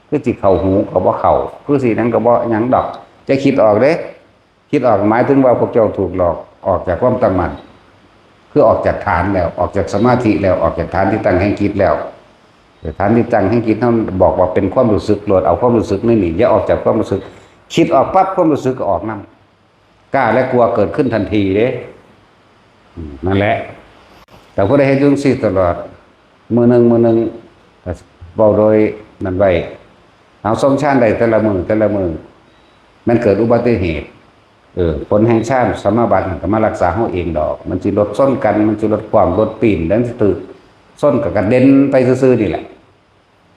คือสิเข้าหูก็บ่เข้า คือสิหยังก็บ่หยังดอก จะคิดออกเด้ คิดออกหมายถึงว่าพวกเจ้าถูกหลอกออกจากความตั้งมั่น คือออกจากฐานแล้ว ออกจากสมาธิแล้ว ออกจากฐานที่ตั้งแห่งจิตแล้ว ฐานที่ตั้งแห่งจิตนั้นบอกว่าเป็นความรู้สึกโลด เอาความรู้สึกนี่นี่อย่าออกจากความรู้สึก คิดออกปั๊บความรู้สึกก็ออกนำ กล้าและกลัวเกิดขึ้นทันทีเด้ อืม นั่นแหละ แต่ผู้ใดเฮ็ดจั่งซี้ตลอด มื้อหนึ่งมื้อหนึ่ง เว้าโดยนั่นไว้ เอาทรงฌานได้แต่ละมื้อแต่ละมื้อ มันเกิดอุบัติเหตุ เออ ผลแห่งฌานสมาบัติมันก็มารักษาเฮาเองดอก มันสิรถชนกัน มันสิรถคว่ำรถปีน แล้วสิถืกชนก็กระเด็นไปซื่อๆนี่แหละ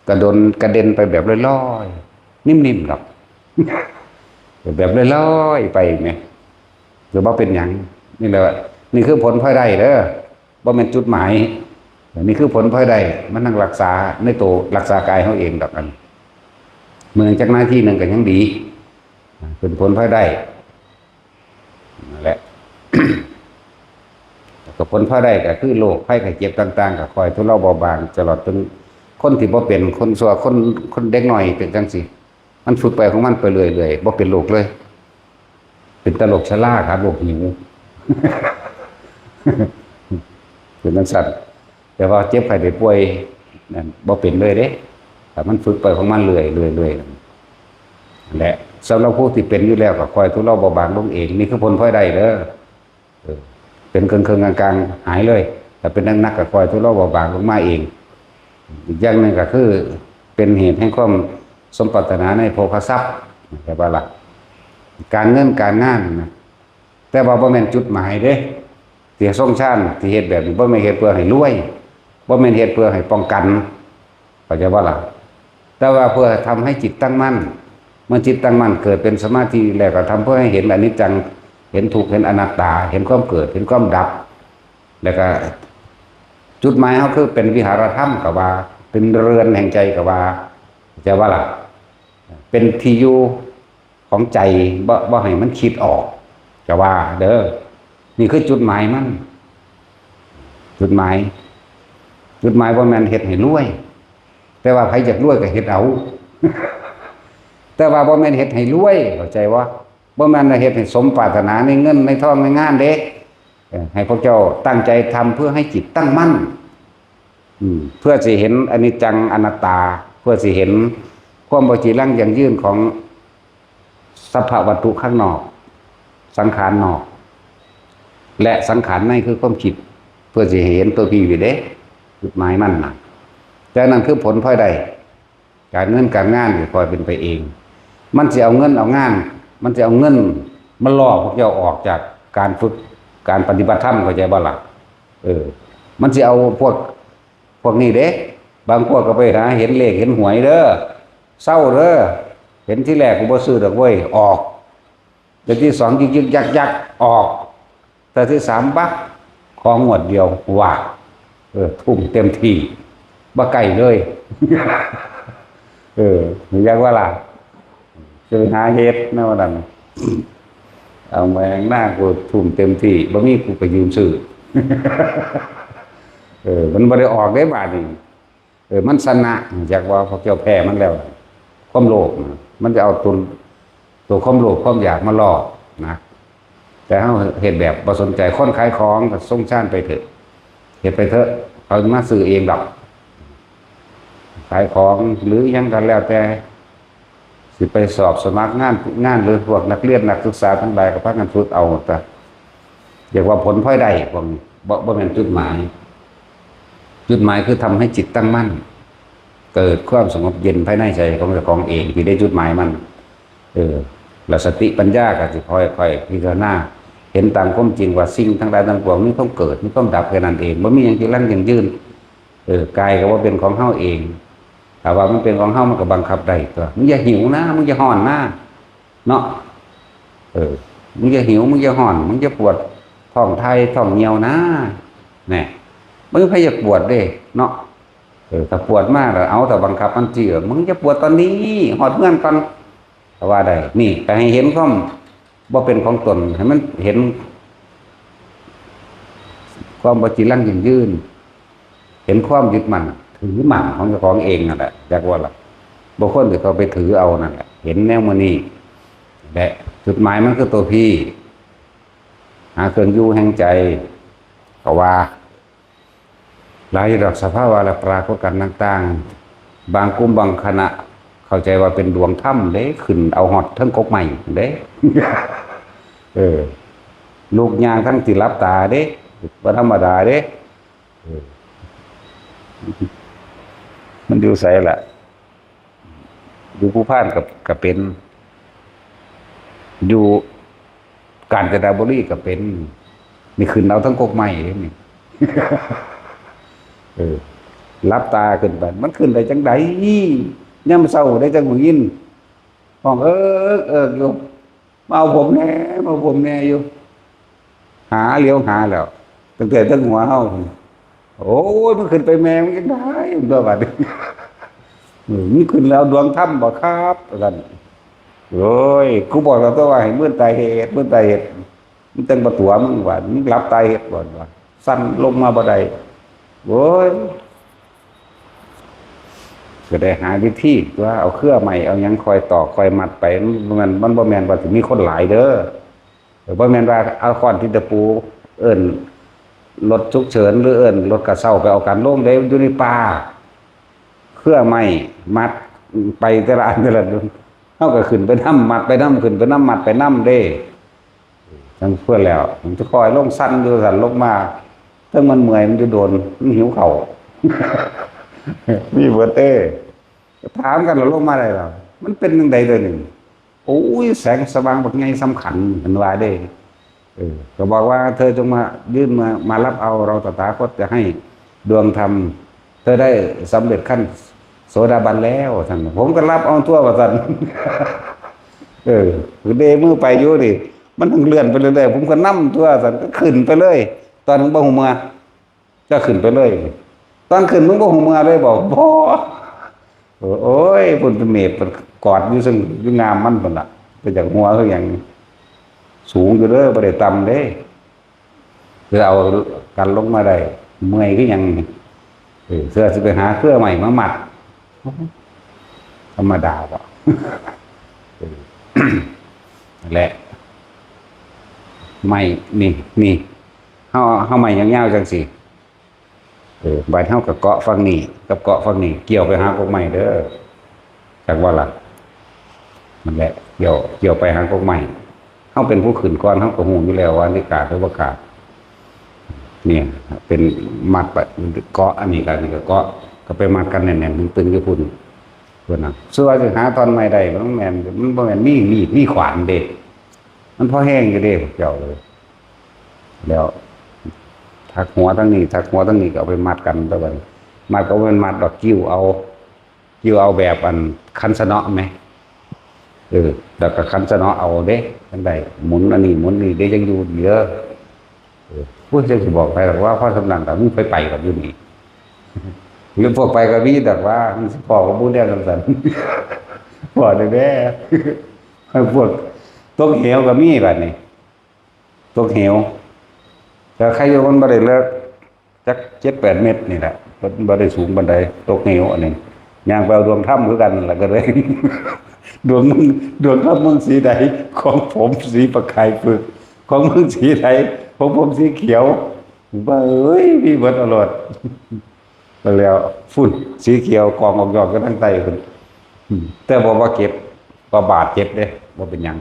กระโดนกระเด็นไปแบบลอยๆ นิ่มๆดอก แบบลอยๆไปแหม หรือว่าเป็นหยัง นี่แหละ นี่คือผลพลอยได้เด้อ บ่แม่นจุดหมาย นี่คือผลพลอยได้ มันนั่งรักษาในตัว รักษากายเฮาเองดอกอัน มื้อหนึ่งจักนาทีหนึ่งก็ยังดี เป็นผลพลอยได้ นั่นแหละ แล้วก็ผลพลอยได้ก็คือโรคภัยไข้เจ็บต่างๆ ก็ค่อยทุเลาเบาบาง ตลอดถึงคนที่บ่เป็น คนซั่ว คน คนเด็กน้อยเป็นจั่งซี้ มันฝึกไปของมันไปเรื่อยๆ บ่เป็นโรคเลย เป็นแต่โรคชราครับ โรคหิว เป็นจั่งซั้น แต่ว่าเจ็บไข้ได้ป่วยนั่นบ่เป็นเลยเด้ แต่มันฝึกไปของมันเรื่อยๆ เรื่อยๆ นั่นแหละ สำหรับผู้ที่เป็นอยู่แล้วก็ค่อยทุเลาเบาบางลงเอง นี่คือผลพลอยได้เด้อ เออ เป็นเครื่องๆ กลางๆ หายเลย แต่เป็นหนักๆ ก็ค่อยทุเลาเบาบางลงมาเอง อีกอย่างหนึ่งก็คือเป็นเหตุแห่งความสมปรารถนาในโภคทรัพย์ เข้าใจบ่ล่ะ การเงินการงานนะ แต่ว่าบ่แม่นจุดหมายเด้ ที่ทรงฌานที่เฮ็ดแบบนี้บ่แม่นเฮ็ดเพื่อให้รวย บ่แม่นเฮ็ดเพื่อให้ป้องกัน เข้าใจบ่ล่ะ แต่ว่าเพื่อทำให้จิตตั้งมั่น เมื่อจิตตั้งมั่นเกิดเป็นสมาธิแล้วก็ทำเพื่อให้เห็นอนิจจัง เห็นทุกข์ เห็นอนัตตา เห็นความเกิด เห็นความดับ แล้วก็จุดหมายเฮาคือเป็นวิหารธรรมก็ว่า เป็นเรือนแห่งใจก็ว่า เข้าใจบ่ล่ะ เป็นที่อยู่ของใจ บ่ บ่ให้มันคิดออก ก็ว่าเด้อ นี่คือจุดหมายมัน จุดหมาย จุดหมายบ่แม่นเฮ็ดให้รวย แต่ว่าไผอยากรวยก็เฮ็ดเอา แต่ว่าบ่แม่นเฮ็ดให้รวย เข้าใจบ่ บ่แม่นว่าเฮ็ดให้สมปรารถนาในเงินในทองในงานเด้ เออ ให้พวกเจ้าตั้งใจทำเพื่อให้จิตตั้งมั่น อืม เพื่อสิเห็นอนิจจังอนัตตา เพื่อสิเห็นความบ่จีรังยั่งยืนของสรรพวัตถุข้างนอก สังขารนอก และสังขารในคือความคิด เพื่อสิให้เห็นตัวพีอยู่เด้ จุดหมายมันน่ะ แต่นั่นคือผลพลอยได้ การเงินการงานก็ค่อยเป็นไปเอง มันสิเอาเงินเอางาน มันสิเอาเงินมาล่อพวกเจ้าออกจากการฝึก การปฏิบัติธรรม เข้าใจบ่ล่ะ เออ มันสิเอาพวก พวกนี้เด้ บางพวกก็ไปหาเห็นเลขเห็นหวยเด้อ เซาเด้อ เห็นที่แรกกูบ่ซื้อดอกเว้ย ออก เดี๋ยวที่สองยึกยึกยักยักออก แต่ที่สามบัก ของงวดเดียว ว่า เออ ทุ่มเต็มที่ บ่ใกล้เลย เออ อยากว่าล่ะ จะไปหาเฮ็ดนะว่านั่น เอาแมงหน้ากูทุ่มเต็มที่ บ่มีกูไปยืมซื้อ เออ มันบ่ได้ออกได้บาดนี้ เออ มันชนะ อยากว่าพวกเจ้าแพ้มันแล้ว ความโลภนะ มันจะเอาตัว ตัวความโลภความอยากมาล่อนะ แต่เฮาเฮ็ดแบบบ่สนใจ คนขายของก็ทรงฌานไปเถอะ เฮ็ดไปเถอะ เขามาซื้อเองดอก ขายของหรือหยังก็แล้วแต่ สิไปสอบสมัครงาน งาน หรือพวกนักเรียนนักศึกษาทั้งหลายก็พากันฝึกเอา แต่เรียกว่าผลพลอยได้พวกนี้ บ่ บ่แม่นจุดหมาย จุดหมายคือทำให้จิตตั้งมั่น เกิดความสงบเย็นภายในใจของเจ้าของเอง ที่ได้จุดหมายมัน เออ แล้วสติปัญญาก็สิค่อยๆพิจารณา เห็นตามความจริงว่าสิ่งทั้งหลายทั้งปวงมีความเกิด มีความดับแค่นั้นเอง บ่มีหยังจีรังยั่งยืน เออ กายก็บ่เป็นของเฮาเอง ถ้าว่ามันเป็นของเฮามันก็บังคับได้ตั๊ว มึงอย่าหิวนะ มึงอย่าฮ้อนนะ เนาะ เออ มึงอย่าหิว มึงอย่าฮ้อน มึงอย่าปวดท้องถ่ายท้องเหี่ยวนะ แหน่ บ่มีไผอยากปวดเด้ เนาะ เออ ถ้าปวดมาแล้ว เอา ถ้าบังคับมันสิ เออ มึงอย่าปวดตอนนี้ ฮอดเฮือนก่อน ก็ว่าได้ นี่ ก็ให้เห็นความบ่เป็นของตน ให้มันเห็นความบ่จีรังยั่งยืน เห็นความยึดมั่นถือมั่นของเจ้าของเองนั่นแหละ จักว่าล่ะ บ่ควรสิเข้าไปถือเอานั่นแหละ เห็นแนวมื้อนี้แหละ จุดหมายมันคือตัวพี หาเครื่องอยู่แห่งใจ ก็ว่า หลายดอกสภาวะและปรากฏการณ์ต่างๆ บางกลุ่มบางคณะ เข้าใจว่าเป็นดวงธรรมเด้ ขึ้นเอาฮอดเทิงกกไม้เด้ เออ ลูกย่างทั้งที่หลับตาเด้ บ่ธรรมดาเด้ เออ มันอยู่ไสล่ะ อยู่ภูพานก็ ก็เป็น อยู่กาญจนบุรีก็เป็น นี่ขึ้นเอาทั้งกกไม้เลยนี่ เออ หลับตาขึ้นไป มันขึ้นได้จังใด ยามเช้าได้จังหูยิน ห้องเอิกเอิกอยู่ มาเอาผมแหน่ มาเอาผมแหน่อยู่ หาเหลียวหาแล้ว ตั้งแต่เทิงหัวเฮา โอ้ย มันขึ้นไปแม่มันจังได้ มันตัวบัดนี้ เออ มันขึ้นแล้วดวงธรรมบ่ครับ ว่าซั่น โอ้ย กูบอกแล้วตัวว่าให้มื่นตาเฮ็ด มื่นตาเฮ็ด มันจั่งบ่ตั๋วมึงว่า มึงหลับตาเฮ็ดบ่ว่า สั่นลงมาบ่ได้ โอ้ย ก็ได้หาวิธีว่าเอาเครือไม้เอาหยังคอยตอกคอยมัดไป มันบ่แม่น มันบ่แม่นว่าสิมีคนหลายเด้อ เออ บ่แม่นว่าเอาค้อนตีตะปู เอิ้นรถฉุกเฉิน หรือเอิ้นรถกระเซ้าไปเอากันลงเด้ อยู่ในป่า เครือไม้มัดไปแต่ละอันแต่ละอัน เฮาก็ขึ้นไปนำ มัดไปนำ ขึ้นไปนำ มัดไปนำเด้ จั่งเพื่อแล้ว มันจะคอยลงสั่นอยู่สั่นลงมา เทิงมันเมื่อย มันจะโดน มันหิวข้าว มีเบิดเด้ ถามกันแล้วลงมาได้ล่ะ มันเป็นจั่งใดเด้อนี่ โอ้ย แสงสว่างบักใหญ่สำคัญ เพิ่นว่าเด้ เออ ก็บอกว่าเธอจงมา ยื่นมา มารับเอา เราตถาคตจะให้ดวงธรรม เธอได้สำเร็จขั้นโสดาบันแล้ว ท่าน ผมก็รับเอาทั่วว่าซั่น เออ เด้มือไปอยู่นี่ มันเลื่อนไปเรื่อยๆ ผมก็นำทั่วซั่น ก็ขึ้นไปเลย ตอนนั้นบ่ฮู้เมื่อ จะขึ้นไปเลย ตอนขึ้นมึงบ่ฮู้เมื่อเลยบอก บ่ เออ โอ้ย เพิ่นเป็นเมฆ เพิ่นกอดอยู่ซึ่งอยู่งามมันพุ่นล่ะ ไปจากหัวคือหยัง สูงอยู่เด้อ บ่ได้ต่ำเด้ คือเอากันลงมาได้ เมื่อยคือหยัง เออ เสื้อสิไปหาเครือไม้มามัด ธรรมดาบ่ เออ นั่นแหละ ไม้นี่ นี่ เฮา เฮาไม้ยาวๆจั่งซี้ เออ บาดเฮาก็เกาะฝั่งนี้ กับเกาะฝั่งนี้ เกี่ยวไปหากกไม้เด้อ จักว่าล่ะ นั่นแหละ เกี่ยว เกี่ยวไปหากกไม้ เฮาเป็นผู้ขึ้นก่อน เฮาก็ฮู้อยู่แล้วว่าอันนี้กาดหรือบ่กาด เนี่ย เป็นมัดไป เกาะอันนี้ก็ อันนี้ก็เกาะ ก็ไปมัดกันแน่นๆตึงๆอยู่พุ้น พุ้นน่ะ ส่วนว่าสิหาท่อนไม้ได้ มันแม่น มันบ่แม่นมีมีด มีขวานเด้ มันพอแฮงอยู่เด้ เจ้าเอ้ย แล้ว ถักหัวทั้งนี้ ถักหัวทั้งนี้ก็เอาไปมัดกัน แต่ว่ามัดก็บ่แม่นมัดดอก กิ้วเอา กิ้วเอาแบบอันคันสะเนาะแหม เออ แล้วก็คันสะเนาะเอาเด้ จั่งใด หมุนอันนี้ หมุนนี่เด้ จั่งอยู่ดีเด้อ เออ ผู้จั่งสิบอกไปดอกว่า พอส่ำนั้นก็มึงไปไปกันอยู่นี่ หรือพวกไปก็มีดอกว่า มันสิพ้อกับผู้แนวจั่งซั่น พ้อแน่ๆ ให้พวกตกเหวก็มีบัดนี้ ตกเหว แต่ใครอยู่มันบ่ได้เลิก จักเจ็ดแปดเมตรนี่แหละ บ่ บ่ได้สูงปานใด ตกเหวอันนี้ ย่างไปเอาดวงธรรมคือกันนั่นล่ะ ก็เลย ดวงมึง ดวงธรรมมึงสีใด ของผมสีประกายเผือก ของมึงสีใด ของผมสีเขียว ว่าเอ้ย มีเบิดเอาโลด ไปแล้ว ฝุ่นสีเขียวกองออกยอดก็ทั้งไตพุ่น อืม แต่บอกว่าเจ็บ ว่าบาดเจ็บเด้ บ่เป็นหยัง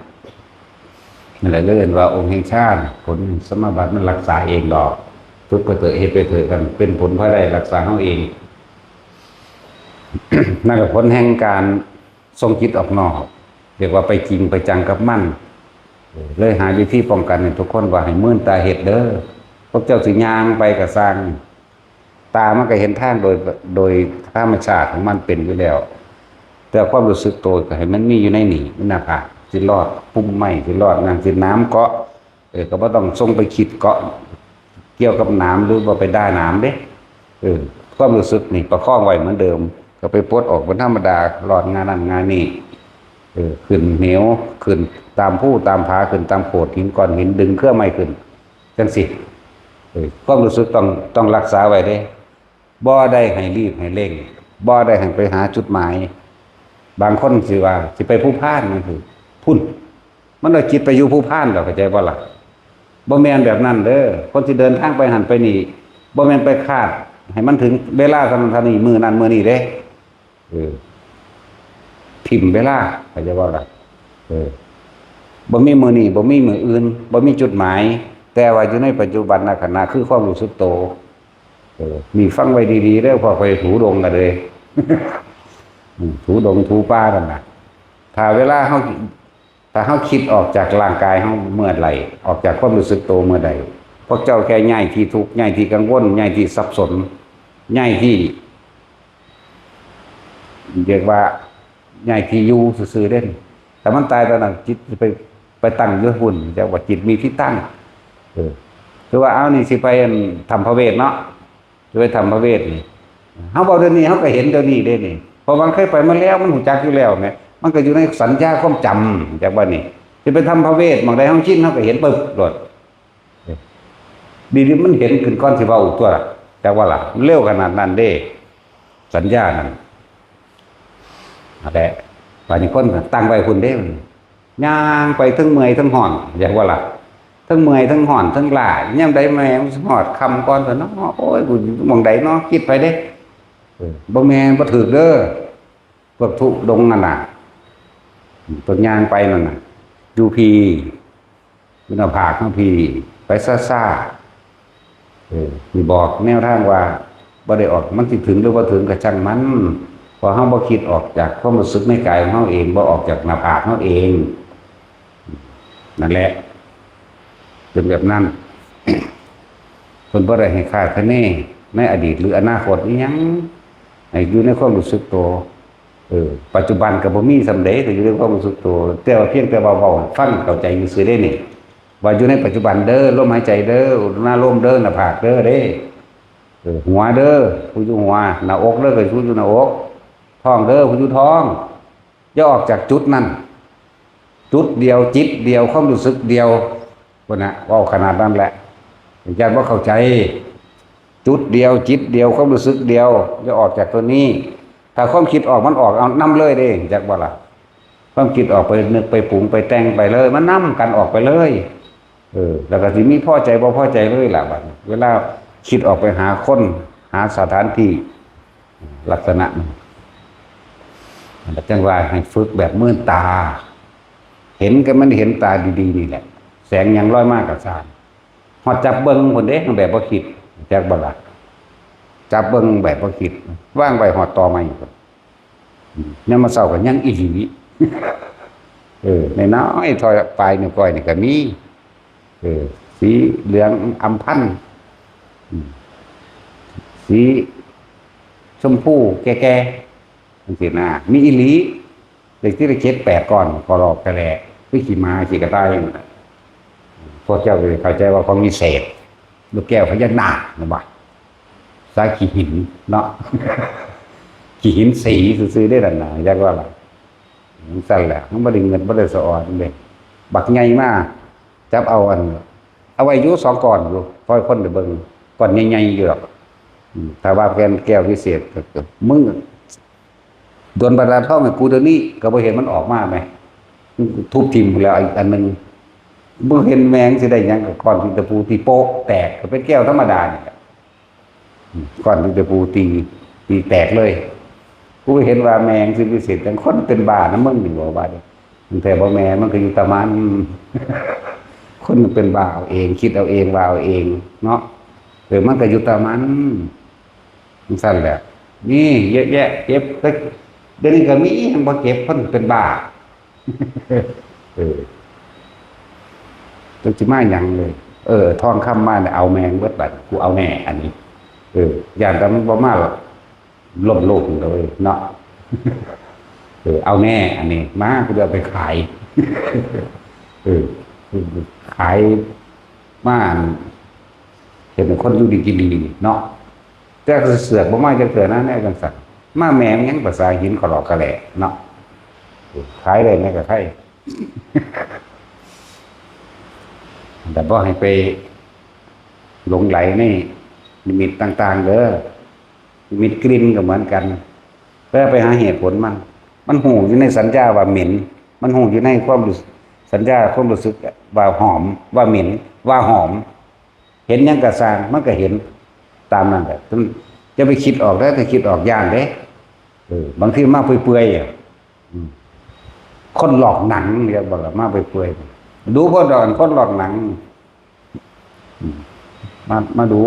นั่นแหละ เรียกว่าองค์แห่งฌาน ผลสมาบัติมันรักษาเองดอก ฝึกไปเถอะ เฮ็ดไปเถอะ กันเป็นผลพลอยได้รักษาเฮาเอง นั่นแหละผลแห่งการส่งจิตออกนอก เรียกว่าไปจริงไปจังกับมัน เลยหาวิธีป้องกันให้ทุกคนว่าให้มื่นตาเฮ็ดเด้อ พวกเจ้าสิย่างไปก็ซ่าง ตามันก็เห็นทางโดย โดยธรรมชาติของมันเป็นอยู่แล้ว แต่ความรู้สึกตัวก็ให้มันมีอยู่ในนี่ หน้าผากสิรอด พุ่มไม้สิรอด นั่นสิหนามเกาะ เออ ก็บ่ต้องส่งไปคิดเกาะ เกี่ยวกับหนามหรือว่าไปด่าหนามเด้ เออ ความรู้สึกนี่ประคองไว้เหมือนเดิม ก็ไปปลดออกเป็นธรรมดา รอดงานนั่นงานนี่ เออ ขึ้นเหว ขึ้นตามภูตามผา ขึ้นตามโขดหินก้อนหิน ดึงเครือไม้ขึ้น จั่งซี้ เออ ความรู้สึกต้อง ต้องรักษาไว้เด้ บ่ได้ให้รีบให้เร่ง บ่ได้ให้ไปหาจุดหมาย บางคนสิว่าสิไปภูพานนั่นคือพุ้น มันเอาจิตไปอยู่ภูพานดอก เข้าใจบ่ล่ะ บ่แม่นแบบนั้นเด้อ คนสิเดินทางไปหั่นไปนี่ บ่แม่นไปคาดให้มันถึงเวลาเท่านั้นเท่านี้ มื้อนั้นมื้อนี้เด้ เออ ถิ่มเวลา เข้าใจบ่ล่ะ เออ บ่มีมื้อนี้ บ่มีมื้ออื่น บ่มีจุดหมาย แต่ว่าอยู่ในปัจจุบันขณะ คือความรู้สึกโต เออ นี่ฟังไว้ดีๆเด้อ พวกข้อยถูดงกันเลย อืม ถูดงถูป่ากันน่ะ ถ้าเวลาเฮา ถ้าเฮาคิดออกจากร่างกายเฮาเมื่อใด ออกจากความรู้สึกโตเมื่อใด พวกเจ้าแค่ย้ายที่ทุกข์ ย้ายที่กังวล ย้ายที่สับสน ย้ายที่ เรียกว่าย้ายที่อยู่ซื่อๆเด้ ถ้ามันตายตอนนั้นจิตสิไป ไปตั้งอยู่พุ้น จักว่าจิตมีที่ตั้ง เออ คือว่า เอานี่สิไปอันถ้ำพระเวทเนาะ สิไปถ้ำพระเวทนี่ เฮาเว้าเดี๋ยวนี้ เฮาก็เห็นเดี๋ยวนี้เด้นี่ เพราะมันเคยไปมาแล้ว มันรู้จักอยู่แล้วแหม มันก็อยู่ในสัญญาความจำ จักว่านี่ สิไปถ้ำพระเวท หม่องใดเฮาชิน เฮาก็เห็นปึ๊บโลด ดีๆมันเห็นขึ้นก่อนสิเว้าตัวล่ะ จักว่าล่ะ มันเร็วขนาดนั้นเด้ สัญญานั่น นั่นแหละ บาดนี้คนก็ตั้งไว้พุ้นเด้ ย่างไปทั้งเมื่อยทั้งฮ้อน จักว่าล่ะ ทั้งเมื่อยทั้งฮ้อนทั้งล้า ยามใดแม่มันสิฮอดค่ำก่อนซะเนาะ โอ้ย กูอยู่หม่องใดเนาะ คิดไปเด้ เออ บ่แม่น บ่ถืกเด้อ พวกธุดงค์นั่นน่ะ พวกย่างไปนั่นน่ะ อยู่พี้ อยู่หน้าผากเฮาพี้ ไปซ่าๆ เออ นี่บอกแนวทางว่า บ่ได้ออก มันสิถึงหรือบ่ถึงก็ช่างมัน เพราะเฮาบ่คิดออกจากความรู้สึกในกายของเฮาเอง บ่ออกจากหน้าผากเฮาเอง นั่นแหละ เป็นแบบนั้น เพิ่นบ่ได้ให้คาดคะเนในอดีตหรืออนาคตอิหยัง ให้อยู่ในความรู้สึกโต เออ ปัจจุบันก็บ่มีส่ำใด ก็อยู่ในความรู้สึกโต แต่ว่าเพียงแต่ว่าเว้าให้ฟังเข้าใจซื่อๆเด้นี่ ว่าอยู่ในปัจจุบันเด้อ ลมหายใจเด้อ อุณาโลมเด้อ หน้าผากเด้อเด้ เออ หัวเด้อ ผู้อยู่หัว หน้าอกเด้อ ก็ผู้อยู่หน้าอก ท้องเด้อ ผู้อยู่ท้อง อย่าออกจากจุดนั้น จุดเดียว จิตเดียว ความรู้สึกเดียว พุ้นน่ะ เว้าขนาดนั้นแหละ ย่านบ่เข้าใจ จุดเดียว จิตเดียว ความรู้สึกเดียว อย่าออกจากตัวนี้ ถ้าความคิดออกมันออกเอานำเลยเด้ จักบ่ล่ะ ความคิดออกไปนึกไปปรุงไปแต่งไปเลย มันนำกันออกไปเลย เออ แล้วก็สิมีพอใจบ่พอใจเลยล่ะบัดนี้ เวลาคิดออกไปหาคน หาสถานที่ ลักษณะนั้น จั่งว่าให้ฝึกแบบเมินตา เห็นก็มันเห็นตาดีๆนี่แหละ แสงหยังลอยมาก็ซ่าง ฮอดจับเบิ่งพุ้นเด้ แบบบ่คิด จักบ่ล่ะ จับเบิ่งแบบบ่คิด วางไว้ฮอดตอไม้พุ้น อืม ยามมื้อเช้าก็ยังอีหลี เออ น้อยๆ เท่าปลายนิ้วก้อยนี่ก็มี เออ สีเหลืองอำพัน อืม สีชมพูแก่ๆ จั่งซี้นะ มีอีหลี เลขที่เจ็ดแปดก้อน กะลอกกะแหล่ คือขี้หมาขี้กระต่ายนั่นน่ะ พวกเจ้าก็เข้าใจว่าของวิเศษ ลูกแก้วพญานาคนั่นบ่ สาขี้หินเนาะ ขี้หินสีซื่อๆเด้นั่นน่ะ จักว่าล่ะ จั่งซั่นแหละ มันบ่ได้เงินบ่ได้สะออนเด้ บักใหญ่มา จับเอาอัน เอาไว้อยู่สองก้อนอยู่ พอให้คนได้เบิ่ง ก้อนใหญ่ๆอยู่ดอก อืม ถ้าว่าแผ่นแก้ววิเศษก็ ก็ มึง ดลบันดาลทองให้กูเดี๋ยวนี้ ก็บ่เห็นมันออกมาแหม มึงทุบถิ่มแล้วอีกอันหนึ่ง บ่เห็นแม่งสิได้หยังกับก้อนที่ตะปูที่โป๊ะแตก ก็เป็นแก้วธรรมดานี่แหละ อืม ก้อนที่ตะปูตี ตีแตกเลย กูเห็นว่าแม่งสิวิเศษจัง คนเป็นบ้านะมึงนี่ บอกว่าเด้ ตั้งแต่บ่แม่นมันก็อยู่ตะมัน คนเป็นบ้าเอาเอง คิดเอาเอง ว่าเอาเองเนาะ เออ มันก็อยู่ตะมัน จั่งซั่นแหละ นี่เยอะแยะ เก็บ แต่เดี๋ยวนี้ก็มี ยังบ่เก็บ คนเป็นบ้า เออ จักสิมาหยังเลย เออ ทองคำมาเนี่ย เอาแม่งเบิดบัด กูเอาแน่ อันนี้ เออ ย่านแต่มันบ่มาหรอก ล้มโลกเลยเนาะ เออ เอาแน่ อันนี้ มา กูจะเอาไปขาย เออ ขายมา เฮ็ดให้คนอยู่ดีกินดีเนาะ แต่เสือกบ่มาจักเทื่อนะ แนวจั่งซั่น มาแม่งหยัง ภาษาหินกะลอกกะแหล่เนาะ ขายได้แหน่ก็ไค แต่บ่ให้ไปหลงไหลในนิมิตต่างๆเด้อ มิตกลิ่นก็เหมือนกัน เพื่อไปหาเหตุผลมัน มันหูอยู่ในสัญญาว่าเหม็น มันหูอยู่ในความรู้ สัญญาความรู้สึกว่าหอม ว่าเหม็น ว่าหอม เห็นหยังกะซ่าง มันก็เห็นตามนั้นแหละ จะไปคิดออกแล้ว ถ้าคิดออกย่านเด้ เออ บางทีมาเปื่อยๆอะ อืม คนหลอกหนังเรียกว่ามาเปื่อยๆ ดูพวกดอนคนหลอกหนัง อืม มา มาดู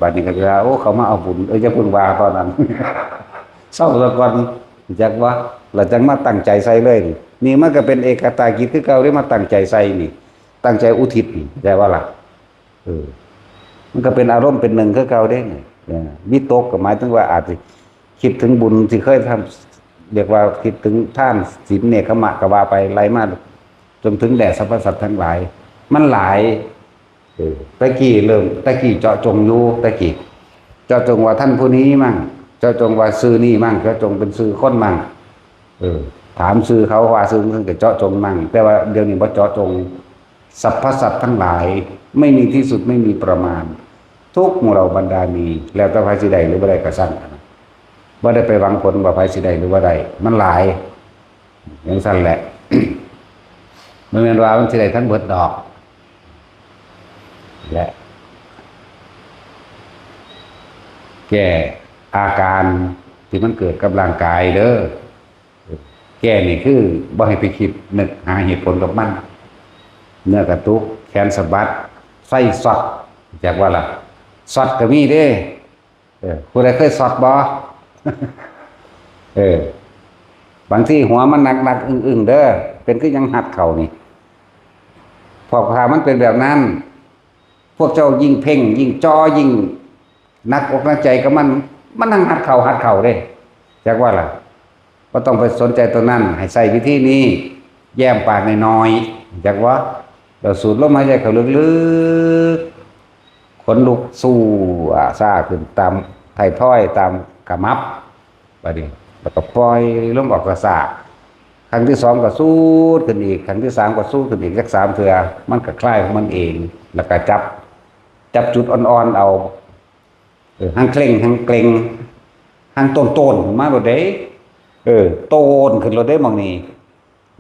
บัดนี้ก็จะว่า โอ้ เขามาเอาบุญ เอ้ย อย่าเพิ่งว่าตอนนั้น เศร้าซะก่อน จักว่า เราจังมาตั้งใจใส่เลย นี่ นี่มันก็เป็นเอกตากิจคือเก่า ที่มาตั้งใจใส่นี่ ตั้งใจอุทิศนี่ ได้ว่าล่ะ เออ มันก็เป็นอารมณ์เป็นหนึ่งคือเก่าเด้ เออ วิตกก็หมายถึงว่าอาจจะคิดถึงบุญที่เคยทำ เรียกว่าคิดถึงทานศีลเนกขัมมะก็ว่าไป ไล่มา จนถึงแด่สรรพสัตว์ทั้งหลาย มันหลาย เออ ตะกี้เริ่ม ตะกี้เจาะจงอยู่ ตะกี้ เจาะจงว่าท่านผู้นี้มั่ง เจาะจงว่าชื่อนี้มั่ง เจาะจงเป็นชื่อคนมั่ง เออ ถามชื่อเขาว่าชื่อมันก็เจาะจงมั่ง แต่ว่าเดี๋ยวนี้บ่เจาะจง สรรพสัตว์ทั้งหลาย ไม่มีที่สุด ไม่มีประมาณ ทุกหมู่เหล่าบรรดามี แล้วแต่ไผสิได้หรือบ่ได้ก็ซ่าง บ่ได้ไปหวังผลว่าไผสิได้หรือบ่ได้ มันหลาย จั่งซั้นแหละ บ่แม่นว่ามันสิได้ทั้งเบิดดอก และ แก้อาการที่มันเกิดกับร่างกายเด้อ แก้นี่คือบ่ให้ไปคิดนึกหาเหตุผลกับมัน เนื้อกระตุก แขนสะบัด ไฟช็อต จักว่าล่ะ ช็อตก็มีเด้ เออ ผู้ใดเคยช็อตบ่ เออ บางทีหัวมันหนักๆ อึ้งๆ เด้อ เป็นคือยังหัดเข่านี่ พวกพามันเป็นแบบนั้น พวกเจ้ายิ่งเพ่ง ยิ่งจ่อ ยิ่งหนักอกหนักใจกับมัน มันนั่งหัดเข่า หัดเข่าเด้ จักว่าล่ะ บ่ต้องไปสนใจตัวนั้น ให้ใช้วิธีนี้ แย้มปากน้อยๆ จักว่า แล้วสูดลมหายใจเข้าลึกๆ ขนลุกสู้ซ่าขึ้นตามไทยทอย ตามขมับ บัดนี้ แล้วก็ปล่อยลมออกซ่าๆ ครั้งที่สองก็สูดขึ้นอีก ครั้งที่สามก็สูดขึ้นอีก จักสามเทื่อ มันก็คลายของมันเอง แล้วก็จับ จับจุดอ่อนๆ เอา เออ หั่งเคร่ง หั่งเกร็ง หั่งโตนๆ ขึ้นมาโลดเด้ เออ โตนขึ้นโลดเด้ หม่องนี้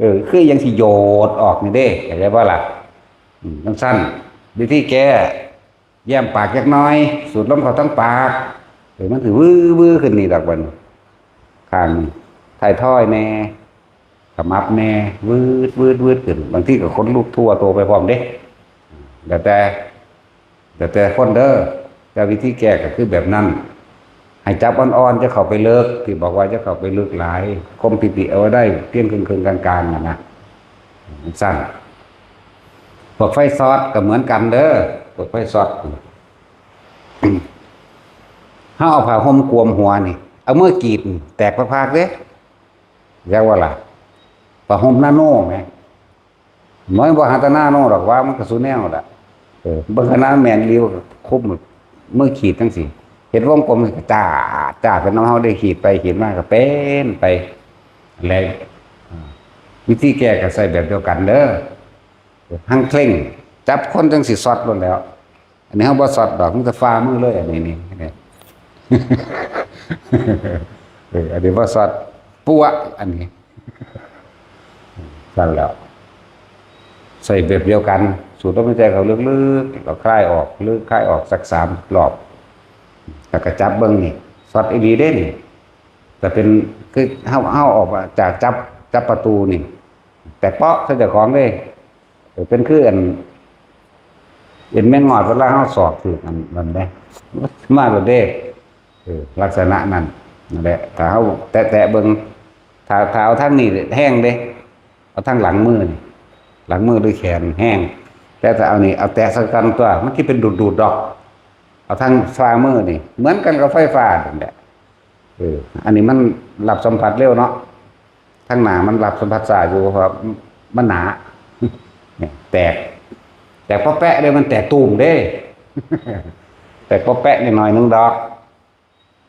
เออ คือยังสิโยดออกนี่เด้ เข้าใจบ่ล่ะ อืม จั่งซั้น วิธีแก้ แย้มปากจักหน่อย สูดลมเข้าทางปาก เออ มันสิวื้อๆ ขึ้นนี่ดอกบัดนี้ ข้างนี้ ท้ายทอยแน่ ขมับแน่ วืดๆๆ ขึ้น บางทีก็ขนลุกทั่วตัวไปพร้อมเด้ แล้วแต่ แล้วแต่คนเด้อ แต่วิธีแก้ก็คือแบบนั้น ให้จับอ่อนๆ จะเข้าไปเลิก ที่บอกว่าจะเข้าไปเลิกหลาย ข่มปีติเอาไว้ได้เพียงครึ่งๆ กลางๆ น่ะนะ จั่งซั้น พวกไฟช็อตก็เหมือนกันเด้อ พวกไฟช็อต เฮาเอาผ้าห่มกวมหัวนี่ เอามือกรีดนี่ แตกพากๆ เด้ จักว่าล่ะ ผ้าห่มนาโนแหม มันบ่หาแต่นาโนดอกว่า มันก็ซุแนวล่ะ เออ เบิ่งขนาดแม่นอีหลี คุบมือขีดจั่งซี้ เฮ็ดวงกลมก็จ้า จ้า เป็นนำเฮาได้ขีดไปขีดมาก็เป็นไป แล้ว อ่า วิธีแก้ก็ใช้แบบเดียวกันเด้อ หั่งเคร่ง จับคนจั่งสิช็อตโลดแหล้ว อันนี้เฮาบ่ช็อตดอก มีแต่ฝ่ามือเลย อันนี้นี่ นี่ เออ อันนี้บ่ช็อต ปั๊ว อันนี้ ซั่นแหล้ว ใช้แบบเดียวกัน สูดลมหายใจเข้าลึกๆ แล้วคายออก ลึก คายออกสักสามรอบ แล้วก็จับเบิ่งนี่ ช็อตอีหลีเด้นี่ แต่เป็น คือเฮา เฮาออกมาจากจับ จับประตูนี่ แตกเปาะใส่เจ้าของเลย เออ เป็นคืออัน เอ็นแมงงอดเวลาเฮาสอกถืกอันนั้นเด้ มาโลดเด้ เออ ลักษณะนั้น นั่นแหละ ถ้าเฮาแตะๆ เบิ่ง ถ้า ถ้าเอาทางนี้แฮงเด้ เอาทางหลังมือนี่ หลังมือหรือแขนแฮง แต่ถ้าเอานี่ เอาแตะใส่กันตัว มันสิเป็นดูดๆ ดอก เอาทางฝ่ามือนี่ เหมือนกันกับไฟฟ้านั่นแหละ เออ อันนี้มันรับสัมผัสเร็วเนาะ ทางหน้ามันรับสัมผัสช้าอยู่ เพราะมันหนา เนี่ย แตก แตกปอแปะเด้ มันแตกตูมเด้ แตกปอแปะนิดหน่อยหนึ่งดอก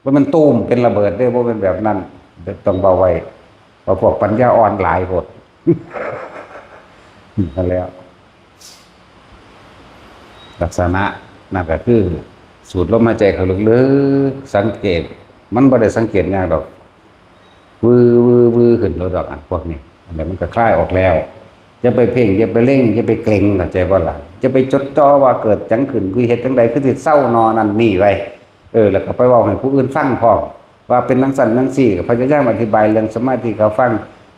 บ่แม่นตูมเป็นระเบิดเด้ บ่เป็นแบบนั้น ต้องเว้าไว้ เพราะพวกปัญญาอ่อนหลายโพด นั่นแหละ ลักษณะนั่นก็คือ สูดลมหายใจเข้าลึกๆ สังเกต มันบ่ได้สังเกตยากดอก วือวือวือขึ้นรถดอก อันพวกนี้ อันนี้มันก็คลายออกแล้ว อย่าไปเพ่ง อย่าไปเล็ง อย่าไปเกร็ง เข้าใจบ่ล่ะ อย่าไปจดจ่อว่าเกิดหยังขึ้น คือเฮ็ดจั่งใด คือสิเซาหนอนั่นนี่ไว้ เออ แล้วก็ไปเว้าให้ผู้อื่นฟังพร้อม ว่าเป็นจั่งซั้นจั่งซี้ ก็พยายามอธิบายเรื่องสมาธิให้เขาฟัง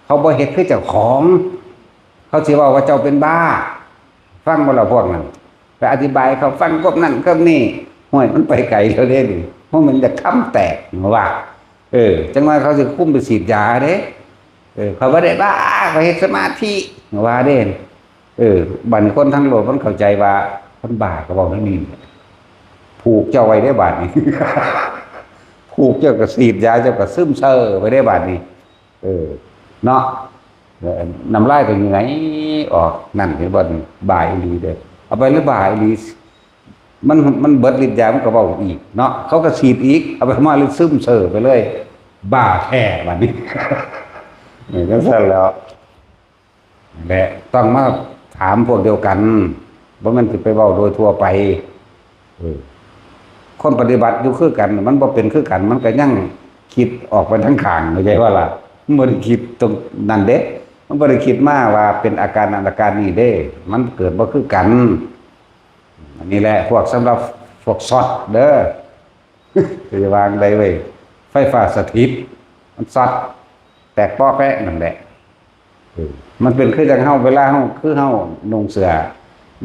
เขาบ่เฮ็ดคือเจ้าของ เขาสิเว้าว่าเจ้าเป็นบ้า ฟังบ่ล่ะพวกนั้น ไปอธิบายให้เขาฟังกบนั่นกบนี่ ห้วย มันไปไกลแล้วเด้นี่ เพราะมันจะค้ำแตกว่า เออ จั่งว่าเขาสิคุมไปฉีดยาเด้ เออ เขาบ่ได้บ้า เขาเฮ็ดสมาธิ ว่าเด้ เออ บัดนี้คนทั้งโลกมันเข้าใจว่าคนบ้าก็เว้าแนวนี้ ผูกเจ้าไว้ได้บาดนี้ ผูกเจ้าก็ฉีดยา เจ้าก็ซึมเซาไปได้บาดนี้ เออ เนาะ เออ น้ำลายก็อยู่ไหนออก นั่นเห็นบ่ บ้าอีหลีเด้อ เอาไปหรือบ้าอีหลี มัน มันเบิดฤทธิ์ยา มันก็เว้าอีกเนาะ เขาก็ฉีดอีก เอาไปมาเลย ซึมเซาไปเลย บ้าแท้บัดนี้ นี่จั่งซั้นแล้ว และต้องมาถามพวกเดียวกัน บ่แม่นสิไปเว้าโดยทั่วไป เออ คนปฏิบัติอยู่คือกัน มันบ่เป็นคือกัน มันก็ยังคิดออกไปทางข้าง เข้าใจบ่ล่ะ มันบ่ได้คิดตรงนั้นเด้ มันบ่ได้คิดมาว่าเป็นอาการนั้นอาการนี้เด้ มันเกิดบ่คือกัน อันนี้แหละพวกสำหรับพวกช็อตเด้อ จะวางได้เว้ย ไฟฟ้าสถิต มันช็อต แตกเปาะแปะนั่นแหละ เออ มันเป็นคือจั่งเฮา เวลาเฮา คือเฮานุ่งเสื้อ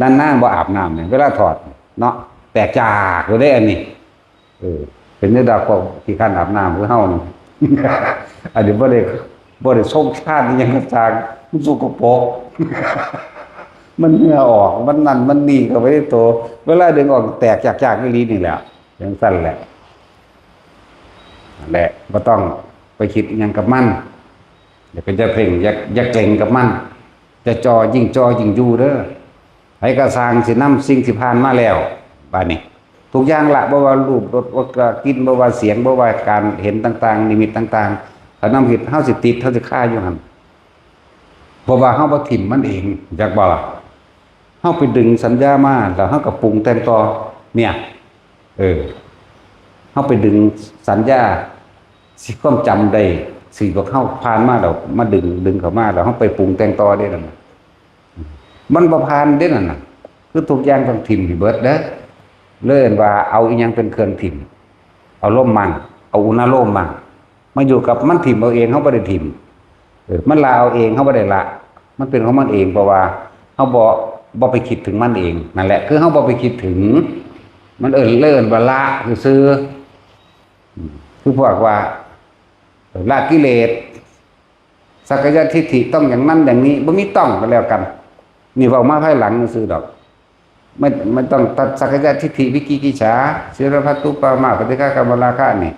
ด้านหน้าบ่อาบน้ำเนี่ย เวลาถอดเนาะ แตกจากอยู่เด้อันนี้ เออ เป็นเรื่องราวของขี้คร้านอาบน้ำคือเฮานี่ อันนี้บ่ได้ บ่ได้ทรงชาติอิหยังก็ตาม มันสกปรก มันเหงื่อออก มันนั่น มันนี่เข้าไปในตัว เวลาดึงออกแตกจากๆอีหลีนี่แหละ จั่งซั้นแหละ นั่นแหละ บ่ต้องไปคิดอิหยังกับมัน อย่าไป อย่าเพ่ง อย่า อย่าเกร็งกับมัน จะจ่อยิ่งจ่อยิ่งอยู่เด้อ ไผก็ซ่างสินำสิ่งที่ผ่านมาแล้ว บาดนี้ ทุกอย่างละ บ่ว่ารูป รส บ่ว่ากลิ่น บ่ว่าเสียง บ่ว่าการเห็นต่างๆ นิมิตต่างๆ เขานำคิด เฮาสิติด เฮาสิคาอยู่หั่น เพราะว่าเฮาบ่ถิ่มมันเอง จักบ่ล่ะ เฮาไปดึงสัญญามา แล้วเฮาก็ปรุงแต่งต่อ เนี่ย เออ เฮาไปดึงสัญญา สิ่งความจำได้ สิ่งพวกเฮาผ่านมาแล้ว มาดึง ดึงเข้ามา แล้วเฮาไปปรุงแต่งต่อเด้นั่นน่ะ มันบ่ผ่านเด้นั่นน่ะ คือทุกอย่างต้องถิ่มให้เบิดเด้อ เลยเอิ้นว่าเอาอิหยังเป็นเครื่องถิ่ม เอาลมมั่ง เอาอุณาโลมมั่ง มาอยู่กับมันถิ่มเอาเอง เฮาบ่ได้ถิ่ม เออ มันละเอาเอง เฮาบ่ได้ละ มันเป็นของมันเอง เพราะว่าเฮาบ่ บ่ไปคิดถึงมันเอง นั่นแหละ คือเฮาบ่ไปคิดถึง มันเอิ้น เลยเอิ้นว่าละซื่อๆ อืม คือพวกว่า ละกิเลส สักกายทิฏฐิต้องอย่างนั้นอย่างนี้ บ่มีต้องก็แล้วกัน นี่เว้ามาภายหลังซื่อดอก ไม่ ไม่ต้องตัดสักกายทิฏฐิ วิจิกิจฉา ศีลพัตตุปามา ปฏิฆากรรมราคะนี่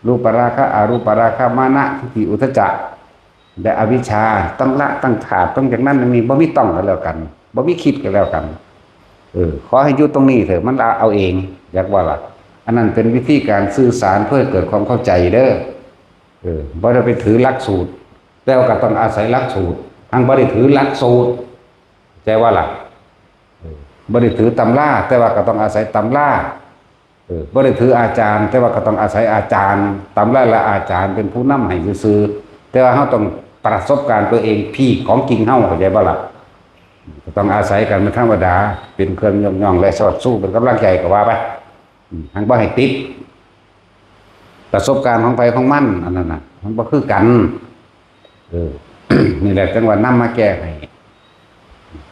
รูปราคะ อรูปราคะ มานะทิฏฐิ อุทธัจจะ และอวิชชา ต้องละ ต้องขาด ต้องอย่างนั้นอย่างนี้ บ่มีต้องก็แล้วกัน บ่มีคิดก็แล้วกัน เออ ขอให้อยู่ตรงนี้เถอะ มันละเอาเอง อยากว่าล่ะ อันนั้นเป็นวิธีการสื่อสารเพื่อให้เกิดความเข้าใจเด้อ เออ บ่ได้ไปถือหลักสูตร แต่ว่าก็ต้องอาศัยหลักสูตร หังบ่ได้ถือหลักสูตร ใจว่าล่ะ เออ บ่ได้ถือตำรา แต่ว่าก็ต้องอาศัยตำรา เออ บ่ได้ถืออาจารย์ แต่ว่าก็ต้องอาศัยอาจารย์ ตำราและอาจารย์เป็นผู้นำให้ซื่อๆ แต่ว่าเฮาต้องประสบการณ์ตัวเอง พีคของจริงเฮา เข้าใจบ่ล่ะ ก็ต้องอาศัยกันเป็นธรรมดา เป็นเครื่องยกย่องและสอดสู้ เป็นกำลังใจก็ว่าไป อืม หังบ่ให้ติด ประสบการณ์ของไผของมัน อันนั้นน่ะ มันบ่คือกัน เออ นี่แหละจั่งว่านำมาแก้ให้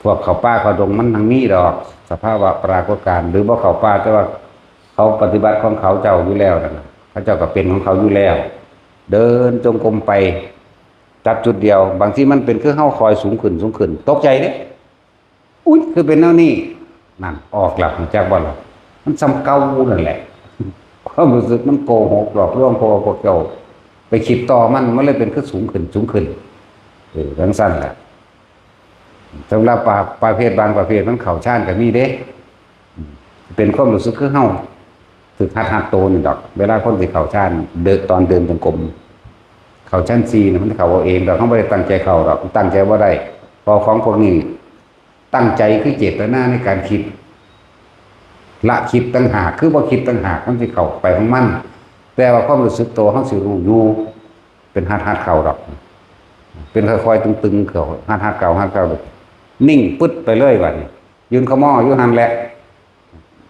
พวกเข้าป่าเข้าดงมันหังมีดอก สภาวะปรากฏการณ์ หรือบ่เข้าป่า แต่ว่าเขาปฏิบัติของเขาเจ้าอยู่แล้วนั่นน่ะ เขาเจ้าก็เป็นของเขาอยู่แล้ว เดินจงกรมไป จับจุดเดียว บางทีมันเป็นคือเฮาคอยสูงขึ้น สูงขึ้น ตกใจเด้ อุ๊ย คือเป็นแนวนี้ นั่น ออกแล้ว รู้จักบ่ล่ะ มันส่ำเก่านั่นแหละ ความรู้สึกมันโกหกหลอกลวง เพราะว่าพวกเจ้าไปคิดต่อมัน มันเลยเป็นคือสูงขึ้น สูงขึ้น เออ จั่งซั้นแหละ สำหรับประ ประเภทบางประเภทมันเข้าฌานก็มีเด้ อืม เป็นความรู้สึกคือเฮา ฝึกหัด หัดโตนี่ดอก เวลาคนที่เข้าฌาน เดิน ตอนเดินจงกรม เข้าฌานสี่นี่มันเข้าเอาเองดอก เฮาบ่ได้ตั้งใจเข้าดอก ตั้งใจบ่ได้ เพราะของพวกนี้ ตั้งใจคือเจตนาในการคิด ละคิดต่างหาก คือบ่คิดต่างหาก มันสิเข้าไปของมัน แต่ว่าความรู้สึกตัวเฮาสิรู้อยู่ เป็นหัดๆเข้าดอก เป็นค่อยๆตึงๆเข้า หัดๆเข้า หัดเข้า นิ่งปึ๊ดไปเลยบัดนี้ ยืนขมออยู่หั่นแหละ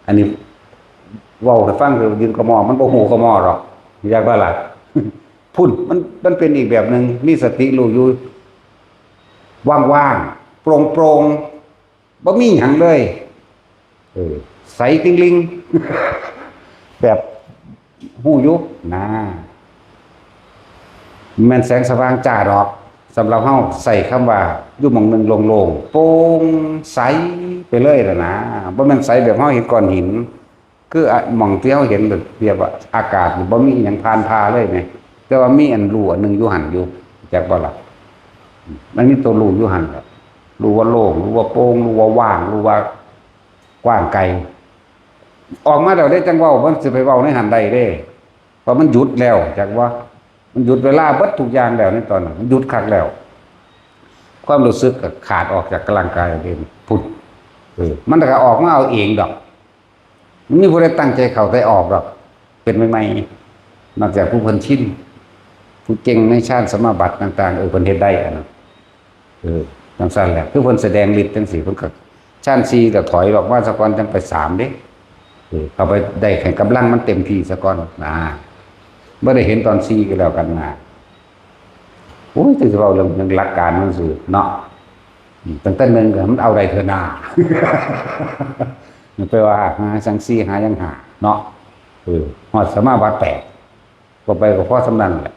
อันนี้เว้าให้ฟังคือยืนขมอ มันบ่ฮู้ขมอดอก อยากว่าล่ะ พุ้น มัน มันเป็นอีกแบบหนึ่ง มีสติรู้อยู่ ว่างๆ โปร่งๆ บ่มีหยังเลย เออ ใสติ่งลิง แบบฮู้อยู่นะ แม่นแสงสว่างจ้าดอก สำหรับเฮาใช้คำว่าอยู่หม่องหนึ่งโล่งๆ โปร่งใสไปเลยล่ะนะ บ่แม่นใสแบบเฮาเห็นก้อนหิน คืออะ หม่องที่เฮาเห็นแบบ แบบว่าอากาศนี่บ่มีหยังผ่านผ่าเลยแหม แต่ว่ามีอันรู้อันหนึ่งอยู่หั่นอยู่ จักบ่ล่ะ มันมีตัวรู้อยู่หั่นล่ะ รู้ว่าโล่ง รู้ว่าโปร่ง รู้ว่าว่าง รู้ว่ากว้างไกล ออกมาแล้วเด้จั่งเว้า มันสิไปเว้าในหั่นได้เด้ เพราะมันหยุดแล้ว จักว่า มันหยุดเวลาเบิดทุกอย่างแล้วในตอนนั้น มันหยุดคักแล้ว ความรู้สึกก็ขาดออกจากร่างกายเองพุ้น เออ มันก็ออกมาเอาเองดอก มันมีผู้ใดตั้งใจเข้าใจออกดอก เป็นใหม่ๆ นอกจากผู้เพิ่นชิน ผู้เก่งในฌานสมาบัติต่างๆ เออ เพิ่นเฮ็ดได้อะนะ เออ จั่งซั่นแหละ คือเพิ่นแสดงฤทธิ์จั่งซี้ เพิ่นก็ฌานสี่ก็ถอยออกมาซะก่อน จั่งไปสามเด้ เออ เข้าไปได้ให้กำลังมันเต็มที่ซะก่อนนะ บ่ได้เห็นตอนสี่ก็แล้วกันนะ โอ้ย จั่งสิเว้าเรื่อง เรื่องหลักการมันซื่อเนาะ อืม ตั้งแต่หนึ่งก็มันเอาได้เทื่อหน้า มันไปว่าหาจั่งสี่ หาจั่งห้าเนาะ เออ ฮอดสมาบัติแปด ก็ไปก็พอส่ำนั้นแหละ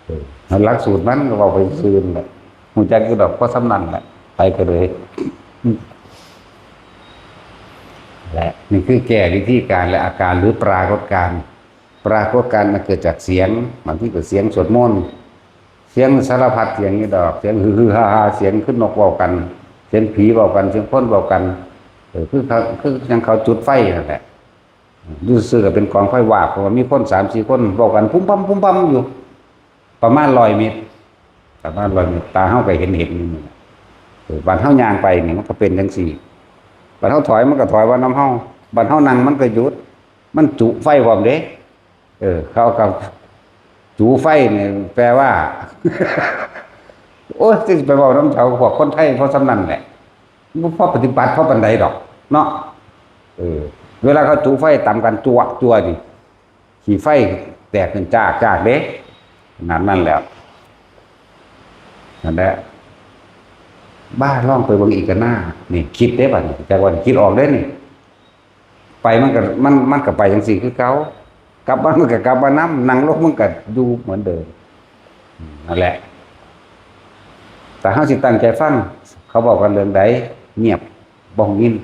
เออ หลักสูตรมันก็เว้าไปซื่อนั่นแหละ ฮู้จักอยู่ดอกพอส่ำนั้นแหละ ไปก็เลย และนี่คือแก้วิธีการและอาการหรือปรากฏการณ์ ปรากฏการณ์มันเกิดจากเสียง บางทีก็เสียงสวดมนต์ เสียงสารพัดเสียงนี่ดอก เสียงฮือๆฮ่าๆ เสียงคือนกเว้ากัน เสียงผีเว้ากัน เสียงคนเว้ากัน เออ คือเขา คือจั่งเขาจุดไฟนั่นแหละ อยู่ซื่อๆก็เป็นกองไฟวาบ เพราะว่ามีคนสามสี่คนเว้ากันพุ้มพำพุ้มพำอยู่ ประมาณร้อยเมตร ประมาณร้อยเมตร ตาเฮาก็เห็นเห็นอยู่นี่แหละ เออ บัดเฮาย่างไปนี่มันก็เป็นจั่งซี้ บัดเฮาถอยมันก็ถอยว่านำเฮา บัดเฮานั่งมันก็หยุด มันจุไฟพร้อมเด้ เออ เขาก็จุไฟนี่แปลว่า โอ้ย สิไปเว้านำเขา พวกคนไทยพอส่ำนั้นแหละ บ่พอปฏิบัติพอปานใดดอก เนาะ เออ เวลาเขาจุไฟตำกันจั่วจั่วนี่ ขี้ไฟแตกเป็นจากจากเด้ ขนาดนั้นแล้ว นั่นแหละ บ้า ลองไปเบิ่งอีกก็น่า นี่ คิดเด้บัดนี้ จักว่าคิดออกเด้นี่ ไปมันก็ มัน มันก็ไปจั่งซี้คือเก่า กลับมามันก็กลับมานำ นั่งลงมันก็อยู่เหมือนเดิม อืม นั่นแหละ แต่เฮาสิตั้งใจฟัง เขาเว้ากันเรื่องใด เงียบ บ่ยิน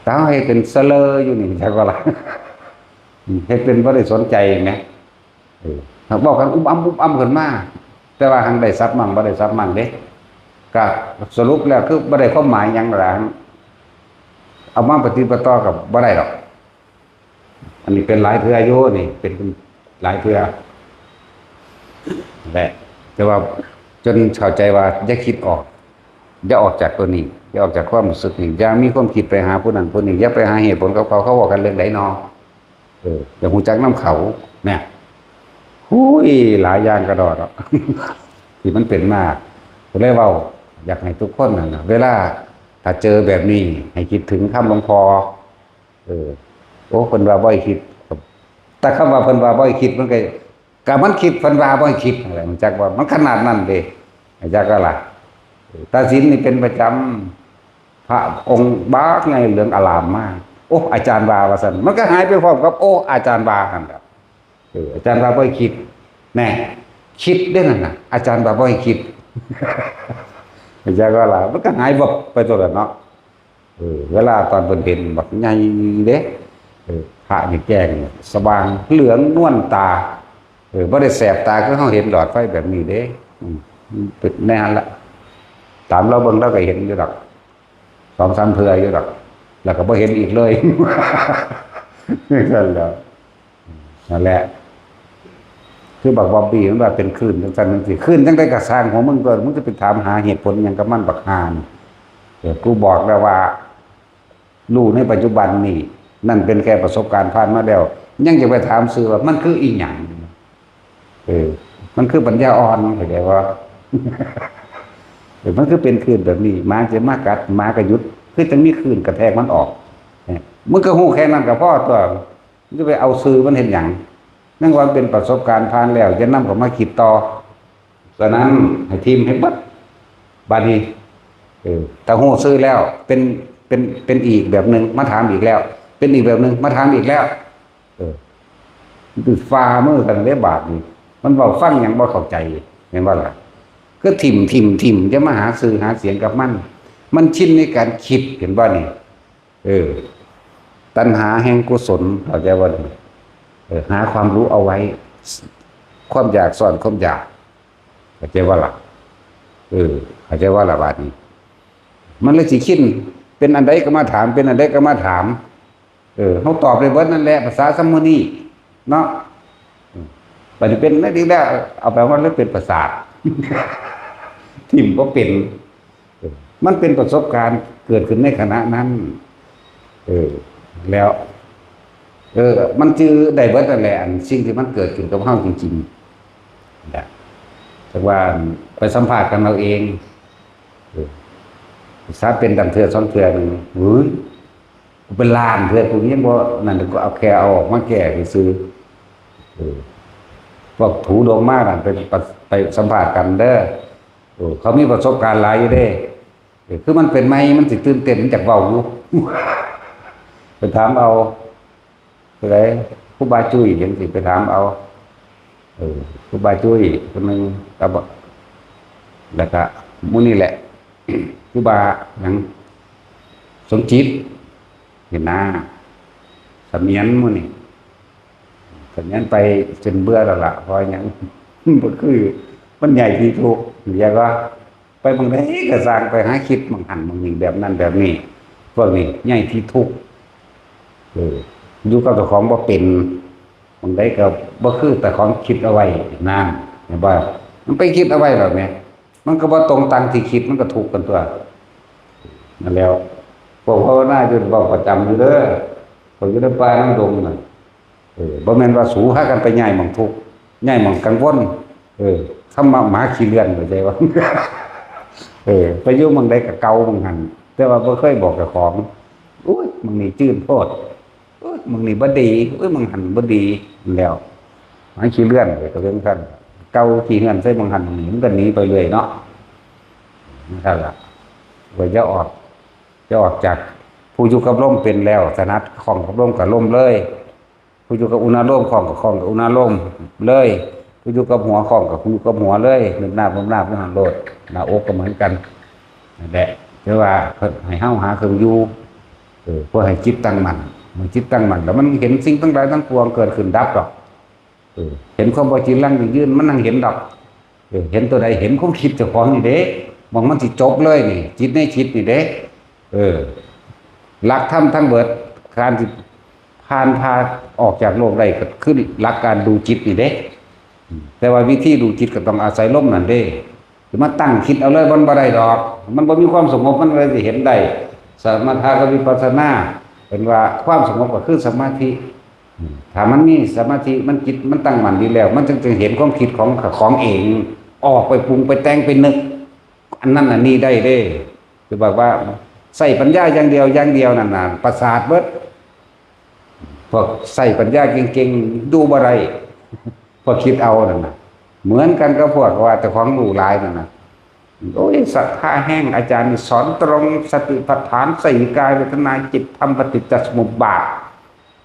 แต่เฮาเฮ็ดเป็นเสลออยู่นี่ จักว่าล่ะ อืม เฮ็ดเป็นบ่ได้สนใจแหม เออ หากเว้ากันอุ้มอ้ำอุ้มอ้ำขึ้นมา แต่ว่าหังได้สับมั่งบ่ได้สับมั่งเด้ ก็สรุปแล้วคือบ่ได้ความหมายหยังหรอก เอามาปฏิบัติต่อกับบ่ได้ดอก อันนี้เป็นหลายเทื่ออยู่นี่ เป็นหลายเทื่อแหละ แต่ว่าจนเข้าใจว่าอย่าคิดออก อย่าออกจากตัวนี้ อย่าออกจากความรู้สึกนี้ อย่ามีความคิดไปหาผู้นั้นผู้นี้ อย่าไปหาเหตุผลกับเขา เขาเว้ากันเรื่องใดนอ เออ อย่าฮู้จักนำเขา เนี่ย หุย หลายอย่างกระดอดอะ ที่มันเป็นมา ก็เลยเว้า อยากให้ทุกคนนั่นน่ะ เวลาถ้าเจอแบบนี้ ให้คิดถึงคำหลวงพ่อ เออ โอ้ เพิ่นว่าบ่ให้คิด แต่คำว่าเพิ่นว่าบ่ให้คิด มันก็ ก็มันคิด เพิ่นว่าบ่ให้คิดนั่นแหละ มันจักว่า มันขนาดนั้นเด้ จักก็ล่ะ เออ ตาสินนี่เป็นประจำ พระองค์บักใหญ่เหลืองอลามมาก โอ้ อาจารย์ว่า ว่าซั่น มันก็หายไปพร้อมกับ โอ้ อาจารย์ว่าหั่นแหละ เออ อาจารย์ว่าบ่ให้คิด แน่ คิดเด้นั่นน่ะ อาจารย์ว่าบ่ให้คิด อาจารย์ว่าล่ะ มันก็หายวับไปตัวละเนาะ เออ เวลาตอนเพิ่นเห็นบักใหญ่เด้ เออ พระนี่แจ้งสว่างเหลืองนวลตา เออ บ่ได้แสบตาคือเฮาเห็นหลอดไฟแบบนี้เด้ อืม เป็นแน่หั่นละ ตามเราเบิ่งเราก็เห็นอยู่ดอก สองสามเทื่ออยู่ดอก แล้วก็บ่เห็นอีกเลย นั่นแหละ นั่นแหละ คือบักบอบบี้มันว่าเป็นคลื่นจังซั่นจังซี่ คลื่นจังใดก็ช่างหัวมึงตัว มึงจะไปถามหาเหตุผลหยังกับมันบักห่านี่ เออ กูบอกแล้วว่า รู้ในปัจจุบันนี่ นั่นเป็นแค่ประสบการณ์ผ่านมาแล้ว ยังจะไปถามซื่อว่ามันคืออีหยัง เออ มันคือปัญญาอ่อน เข้าใจว่า เออ มันคือเป็นคลื่นแบบนี้ หมาจะมากัด หมาก็หยุด คือจั่งมีคลื่นกระแทกมันออก เนี่ย มึงก็ฮู้แค่นั้นก็พอตั๊ว มึงจะไปเอาซื่อมันเฮ็ดหยัง นั่นว่าเป็นประสบการณ์ผ่านแล้ว อย่านำเข้ามาคิดต่อ ฉะนั้นให้ถิ่มให้เบิด บัดนี้ เออ ถ้าฮู้ซื่อแล้ว เป็น เป็น เป็นอีกแบบหนึ่ง มาถามอีกแล้ว เป็นอีกแบบหนึ่ง มาถามอีกแล้ว เออ มันคือฝ่ามือกันเด้บาดนี้ มันเว้าฟังหยังบ่เข้าใจ แม่นบ่ล่ะ คือถิ่ม ถิ่ม ถิ่ม อย่ามาหาซื่อหาเสียงกับมัน มันชินในการคิด เห็นบ่นี่ เออ ตัณหาแห่งกุศล เข้าใจบ่นี่ เออ หาความรู้เอาไว้ ความอยากซ่อนความอยาก เข้าใจบ่ล่ะ เออ เข้าใจบ่ล่ะบาดนี้ มันเลยสิชิน เป็นอันใดก็มาถาม เป็นอันใดก็มาถาม เออ เฮาตอบได้เบิดนั่นแหละ ภาษาซัมมื้อนี้ เนาะ อืม บัดนี้เป็นนั่นอีกแล้ว เอาไปว่าเลยเป็นประสาท ถิ่มบ่เป็น เออ มันเป็นประสบการณ์เกิดขึ้นในขณะนั้น เออ แล้ว เออ มันจื่อได้เบิดนั่นแหละ อันสิ่งที่มันเกิดขึ้นกับเฮาจริงๆ นะ แต่ว่าไปสัมผัสกันเอาเอง เออ ถ้าเป็นดังเทื่อสองเทื่อหนึ่ง เฮ้ย กูเป็นล้านเทื่อ กูยังบ่ นั่น กูเอาแค่เอาออกมาแก้ซื่อๆ เออ พวกถูดวงมานั่น ไป ไปสัมผัสกันเด้อ เออ เขามีประสบการณ์หลายอยู่เด้ เออ คือมันเป็นใหม่ มันสิตื่นเต้น มันอยากเว้าอยู่ ไปถามเอา ผู้ใด ครูบาจุ้ยจั่งซี้ ไปถามเอา เออ ครูบาจุ้ยคนหนึ่ง แล้วก็ แล้วก็หมู่นี่แหละ ครูบาหยัง สมจิต เห็นหน้า เสมียนหมู่นี่ เสมียนไปจนเบื่อแล้วล่ะ เพราะหยัง บ่คือ มันใหญ่ที่ถูก เรียกว่า ไปหม่องใดก็ซ่าง ไปหาคิดหม่องหั่นหม่องนี่ แบบนั้นแบบนี้ พวกนี้ใหญ่ที่ถูก เออ อยู่กับเจ้าของบ่เป็น หม่องใดก็บ่คือเจ้าของคิดเอาไว้นั่น เห็นบ่ มันไปคิดเอาไว้แล้วแหม มันก็บ่ตรงตามที่คิด มันก็ถูกกันตั๊ว นั่นแล้ว พวกภาวนาอยู่เว้าประจำอยู่เด้อ พวกอยู่ในป่าในดงน่ะ เออ บ่แม่นว่าสูพากันไปย้ายหม่องทุกข์ ย้ายหม่องกังวล เออ ทำมาหมาขี้เลื่อน เข้าใจบ่ เออ ไปอยู่หม่องใดก็เก่าหม่องหั่น แต่ว่าบ่เคยบอกเจ้าของ อุ้ย หม่องนี้จื้นโพด อุ้ย หม่องนี้บ่ดี อุ้ย หม่องหั่นบ่ดี แล้ว หมาขี้เลื่อนไปก็เรื่องซั่น เก่าขี้เฮือนใส่หม่องหั่นหม่องนี้ มันก็หนีไปเรื่อยเนาะ นั่นล่ะ ว่าอย่าออก อย่าออกจาก ผู้อยู่กับลมเป็นแล้ว ถนัดคล่องกับลมก็ลมเลย ผู้อยู่กับอุณาโลมคล่องก็คล่องกับอุณาโลมเลย ผู้อยู่กับหัวคล่องก็อยู่กับหัวเลย นึบนาบนึบนาบอยู่หั่นโลด หน้าอกก็เหมือนกัน นั่นแหละ แต่ว่าเพิ่นให้เฮาหาเครื่องอยู่ เออ เพื่อให้จิตตั้งมั่น เมื่อจิตตั้งมั่นแล้วมันเห็นสิ่งทั้งหลายทั้งปวงเกิดขึ้นดับดอก เออ เห็นความบ่จีรังยั่งยืน มันนั่งเห็นดอก เออ เห็นตัวใด เห็นความคิดเจ้าของนี่เด้ หม่องมันสิจบเลยนี่ จิตในจิตนี่เด้ เออ หลักธรรมทั้งเบิด การที่ผ่านพาออกจากโลกได้ก็คือหลักการดูจิตนี่เด้ แต่ว่าวิธีดูจิตก็ต้องอาศัยลมนั่นเด้ สิมาตั้งคิดเอาเลย มันบ่ได้ดอก มันบ่มีความสงบ มันเลยสิเห็นได้ สมถะกับวิปัสสนา เป็นว่าความสงบก็คือสมาธิ อืม ถ้ามันมีสมาธิ มันจิตมันตั้งมั่นดีแล้ว มันจึงจะเห็นความคิดของ ของเอง ออกไปปรุงไปแต่งไปนึก อันนั้นอันนี้ได้เด้ คือแบบว่าใช้ปัญญาอย่างเดียว อย่างเดียวนั่นน่ะ ประสาทเบิด พวกใช้ปัญญาเก่งๆ ดูบ่ได้ พวกคิดเอานั่นน่ะ เหมือนกันกับพวกว่าเจ้าของรู้หลายนั่นน่ะ โอ้ย ศรัทธาแห้ง อาจารย์นี่สอนตรงสติปัฏฐาน สี่กาย เวทนา จิต ธรรม ปฏิจจสมุปบาท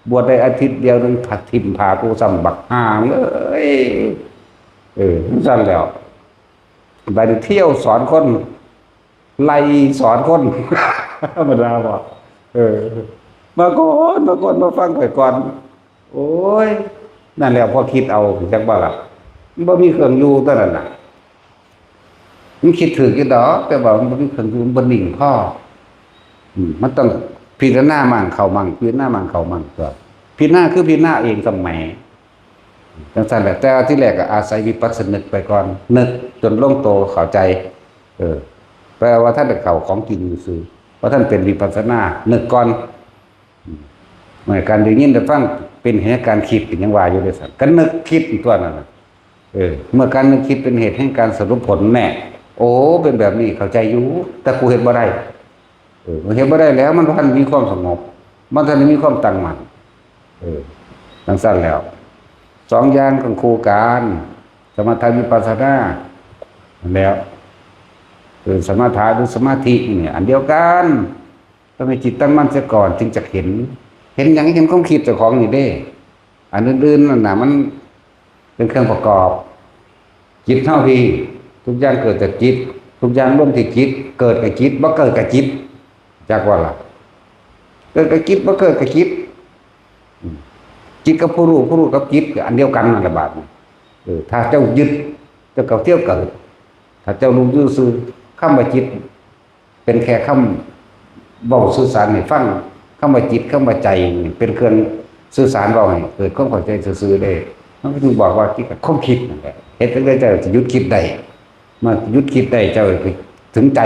บวชได้อาทิตย์เดียวนึง ถิ่มผ้ากูซ้ำ บักห่าเอ้ย เออ จั่งซั่นแล้ว บัดนี้เที่ยวสอนคน ไล่สอนคน ธรรมดาบ่ เออ มาก่อน มาก่อน มาฟังข่อยก่อน โอ้ย นั่นแหละ พอคิดเอา จักบ่ล่ะ มันบ่มีเครื่องอยู่เท่านั้นน่ะ มันคิดถืกอยู่ดอก แต่ว่ามันบ่มีเครื่องอยู่ มันบ่นิ่งพอ อืม มันต้องพิจารณามั่งเข้ามั่ง พิจารณามั่งเข้ามั่ง ตัว พิจารณาคือพิจารณาเองสมัย จั่งซั่นแหละ แต่ว่าที่แรกก็อาศัยวิปัสสนึกไปก่อน นึกจนลงตัวเข้าใจ เออ แปลว่าท่านได้เข้าของจริงซื่อ บ่ทันเป็นวิปัสสนา นึกก่อน เมื่อการได้ยินได้ฟังเป็นเหตุให้การคิด ก็ยังว่าอยู่เด้ซั่น ก็นึกคิดตัวนั้นน่ะ เออ เมื่อการนึกคิดเป็นเหตุให้การสรุปผลแน่ โอ้ เป็นแบบนี้ เข้าใจอยู่ แต่กูเฮ็ดบ่ได้ เออ มันเฮ็ดบ่ได้แล้ว มันบ่ทันมีความสงบ มันทันมีความตั้งมั่น เออ จั่งซั่นแล้ว สองอย่างของคู่กัน สมถะวิปัสสนา นั่นแหล้ว เออ สมถะหรือสมาธินี่อันเดียวกัน ต้องมีจิตตั้งมั่นเสียก่อนจึงจะเห็น เห็นหยัง เห็นความคิดเจ้าของนี่เด้ อันอื่นๆนั่นน่ะ มันเป็นเครื่องประกอบ จิตเท่าที่ ทุกอย่างเกิดจากจิต ทุกอย่างรวมที่จิต เกิดกับจิต บ่เกิดกับจิต จักว่าล่ะ เกิดกับจิต บ่เกิดกับจิต อืม จิตกับผู้รู้ ผู้รู้กับจิตก็อันเดียวกันนั่นแหละบาดนี้ เออ ถ้าเจ้ายึด เจ้าก็เที่ยวเกิด ถ้าเจ้ารู้อยู่ซื่อ คำว่าจิต เป็นแค่คำเว้าสื่อสารให้ฟัง คำว่าจิต คำว่าใจนี่เป็นเครื่องสื่อสารเว้าให้เกิดความเข้าใจซื่อๆเด้ มันก็จึงบอกว่าจิตกับความคิดนั่นแหละ เฮ็ดจั่งใดเจ้าสิหยุดคิดได้ เมื่อหยุดคิดได้เจ้าก็ถึงใจ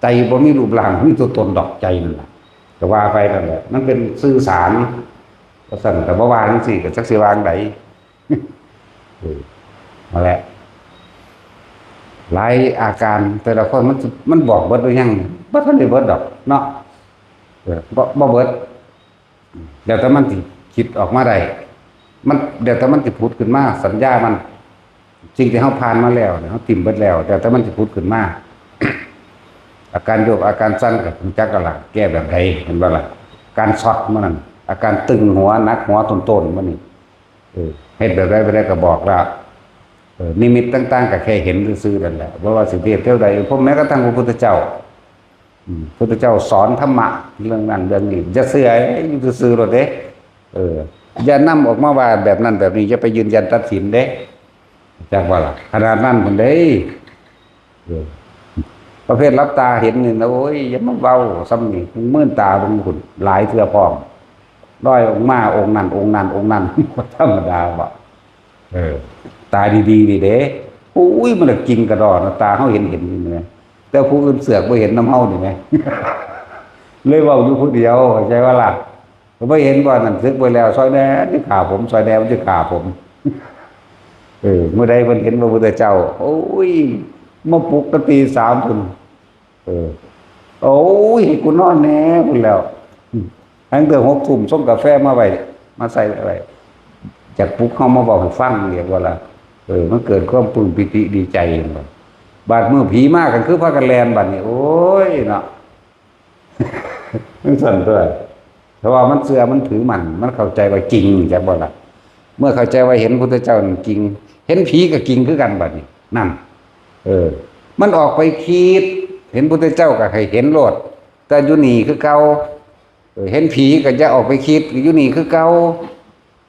ใจบ่มีรูปร่าง มีตัวตนดอก ใจนั่นแหละ ก็ว่าไปนั่นแหละ มันเป็นสื่อสาร ว่าซั่น ก็บ่ว่าจั่งซี้ ก็จักสิว่าจั่งใด เออ นั่นแหละ หลายอาการแต่ละคนมัน มันบอกเบิดหรือยัง บ่ทันได้เบิดดอกเนาะ เออ บ่ บ่เบิด แล้วแต่มันสิคิดออกมาได้ มัน แล้วแต่มันสิผุดขึ้นมา สัญญามัน สิ่งที่เฮาผ่านมาแล้วเนี่ย เฮาถิ่มเบิดแล้ว แล้วแต่มันสิผุดขึ้นมา อาการโยก อาการสั่นก็รู้จักกันล่ะ แก้แบบใด เห็นบ่ล่ะ การช็อตมื้อนั้น อาการตึงหัว หนักหัว โตนๆมื้อนี้ เออ เฮ็ดแบบใด แบบใดก็บอกแล้ว เออ นิมิตต่างๆก็แค่เห็นซื่อๆนั่นแหละ บ่ว่าสิเทพเทวดา พรหม แม้กระทั่งพระพุทธเจ้า อืม พุทธเจ้าสอนธรรมะเรื่องนั้นเรื่องนี้ อย่าเชื่อ อยู่ซื่อๆโลดเด้ เออ อย่านำออกมาว่าแบบนั้นแบบนี้ อย่าไปยืนยันตัดสินเด้ จักว่าล่ะ ขนาดนั้นพุ้นเด้ เออ ประเภทหลับตาเห็นนี่นะ โอ้ย อย่ามาเว้าซ้ำนี่ มืนตาเบิ่งพุ้น หลายเทื่อพร้อม ลอยออกมาองค์นั้น องค์นั้น องค์นั้น บ่ธรรมดาบ่ เออ ตาดีๆนี่เด้ โอ้ย มันละจริงกระดอนะ ตาเฮาเห็นเห็นนี่นะ แต่ผู้อื่นเสือกบ่เห็นนำเฮานี่แหม เลยเว้าอยู่ผู้เดียว เข้าใจบ่ล่ะ ก็บ่เห็นบ่ นั่นสึกไปแล้ว ซอยแหน่ มันสิฆ่าผม ซอยแหน่ มันสิฆ่าผม เออ มื้อใดเพิ่นเห็นพระพุทธเจ้า โอ้ย มาปลุกตั้งตีสามพุ้น เออ โอ้ย ให้กูนอนแหน่พุ้นแล้ว อืม ตั้งแต่หกทุ่มส่งกาแฟมาไว้ มาใส่ไว้ อยากปลุกเฮามาเว้าให้ฟัง เรียกว่าล่ะ เออ มันเกิดความปลื้มปีติดีใจ บาดมื้อผีมากันคือพากันแล่นบัดนี้ โอ้ย เนาะ จั่งซั่นตั๊ว เพราะว่ามันเชื่อมันถือมั่น มันเข้าใจว่าจริง จักบ่ล่ะ เมื่อเข้าใจว่าเห็นพุทธเจ้านั่นจริง เห็นผีก็จริงคือกันบัดนี้ นั่น เออ มันออกไปคิด เห็นพุทธเจ้าก็ให้เห็นโลด แต่อยู่นี่คือเก่า เออ เห็นผีก็อย่าออกไปคิด อยู่นี่คือเก่า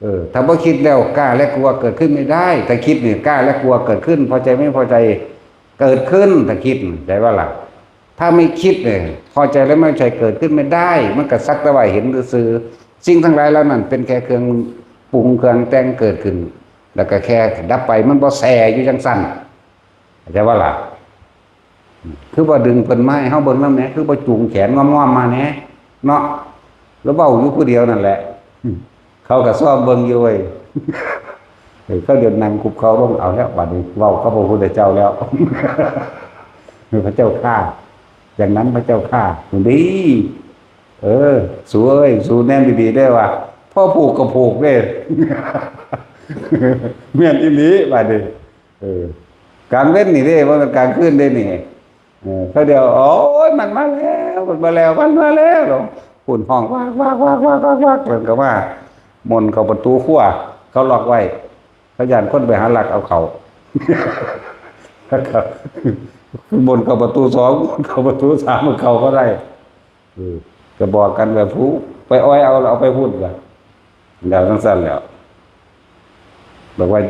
เออ ถ้าบ่คิดแล้วกล้าและกลัวเกิดขึ้นไม่ได้ ถ้าคิดเนี่ยกล้าและกลัวเกิดขึ้น พอใจไม่พอใจเกิดขึ้น ถ้าคิด เข้าใจบ่ล่ะ ถ้าไม่คิดเนี่ย พอใจและไม่พอใจเกิดขึ้นไม่ได้ มันก็สักแต่ว่าเห็นซื่อๆ สิ่งทั้งหลายเหล่านั้นเป็นแค่เครื่องปรุงเครื่องแต่งเกิดขึ้น แล้วก็แค่ดับไป มันบ่แซ่อยู่จั่งซั่น เข้าใจบ่ล่ะ คือบ่ดึงเพิ่นมาให้เฮาเบิ่งนำแหน่ คือบ่จูงแขนง่อมๆมาแหน่ เนาะ แล้วเว้าอยู่ผู้เดียวนั่นแหละ เขาก็ซอมเบิ่งอยู่เว้ย เออ เขาเดี๋ยวนั่งคุกเข่าลง เอาแล้ว บัดนี้เว้ากับพระพุทธเจ้าแล้ว พระเจ้าข้า อย่างนั้นพระเจ้าข้า ดี เออ สูเอ้ย สูแนมดีๆเด้อว่า พ่อผูกก็ผูกเด้ แม่นอีหลี บัดนี้ เออ กลางเว็นนี่เด้ บ่แม่นกลางคืนเด้นี่ เออ เขาเดียว โอ้ย มันมาแล้ว มันมาแล้ว มันมาแล้ว พุ้นฮ้อง วัก วัก วัก วัก วัก วัก เพิ่นก็มา มนต์เข้าประตูครัว เขาล็อกไว้ เขาย้านคนไปหาลักเอาเข้า มนต์เข้าประตูสอง มนต์เข้าประตูสาม มันเข้าบ่ได้ เออ ก็บอกกันว่า ผู้ไปอ้อยเอา เอาไปพุ้นว่า แล้วจั่งซั่นแล้ว บอกว่า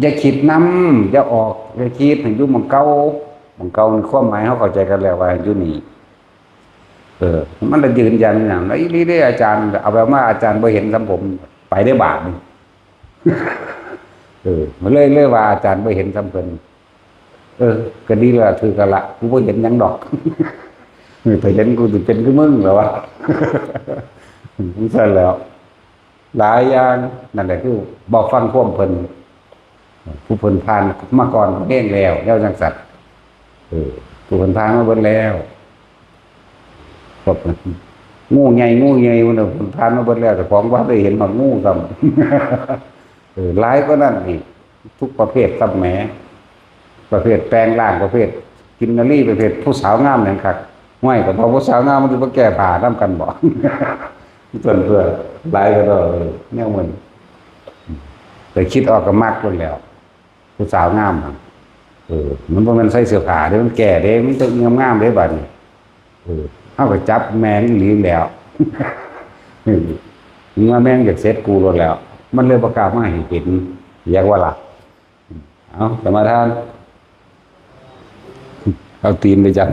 อย่าคิดนำ อย่าออก อย่าคิด ให้อยู่หม่องเก่า หม่องเก่านี่ความหมายเฮาเข้าใจกันแล้วว่าอยู่นี่ เออ มันละยืนยันหยัง แล้วอีหลีเด้อาจารย์ เอาแบบว่าอาจารย์บ่เห็นส่ำผม ไปได้บาดนี่ เออ มันเลย เลยว่าอาจารย์บ่เห็นส่ำเพิ่น เออ ก็ดีแล้วล่ะ ถือกันละ กูบ่เห็นหยังดอก เออ ถ้าเห็นกูสิเป็นคือมึงแล้ววะ มันซั่นแล้ว หลายอย่าง นั่นแหละคือบ่ฟังความเพิ่น ผู้เพิ่นผ่านมาก่อนแฮงแล้ว แล้วจังซั่น เออ ผู้เพิ่นผ่านมาเบิดแล้ว พวกงูใหญ่ งูใหญ่ มันน่ะเพิ่นผ่านมาเบิดแล้ว เจ้าของบ่ได้เห็นฮอดงูซ้ำ เออ หลายกว่านั้นอีก ทุกประเภทซ้ำแหม ประเภทแปลงร่าง ประเภทกินนารี ประเภทผู้สาวงามหยังคัก ห้วย ก็เฒ่าผู้สาวงามมันสิมาแก้ผ้านำกันบ่ ซั่นตัว หลายกว่าดอก เออ แนวมัน แต่คิดออกก็มักโลดแหล้ว ผู้สาวงามหั่น เออ มันบ่แม่นใส่เสื้อผ้าเด้ มันแก้เด้ มันจะงามๆเด้บัดนี้ เออ เฮาก็จับแม่งอีหลีแหล้ว เออ มึงว่าแม่งอยากเสร็จกูโลดแหล้ว มันเลยบ่กล้ามาให้เห็น อยากว่าล่ะ เอา สมาทาน เอาตีนไปจับ เ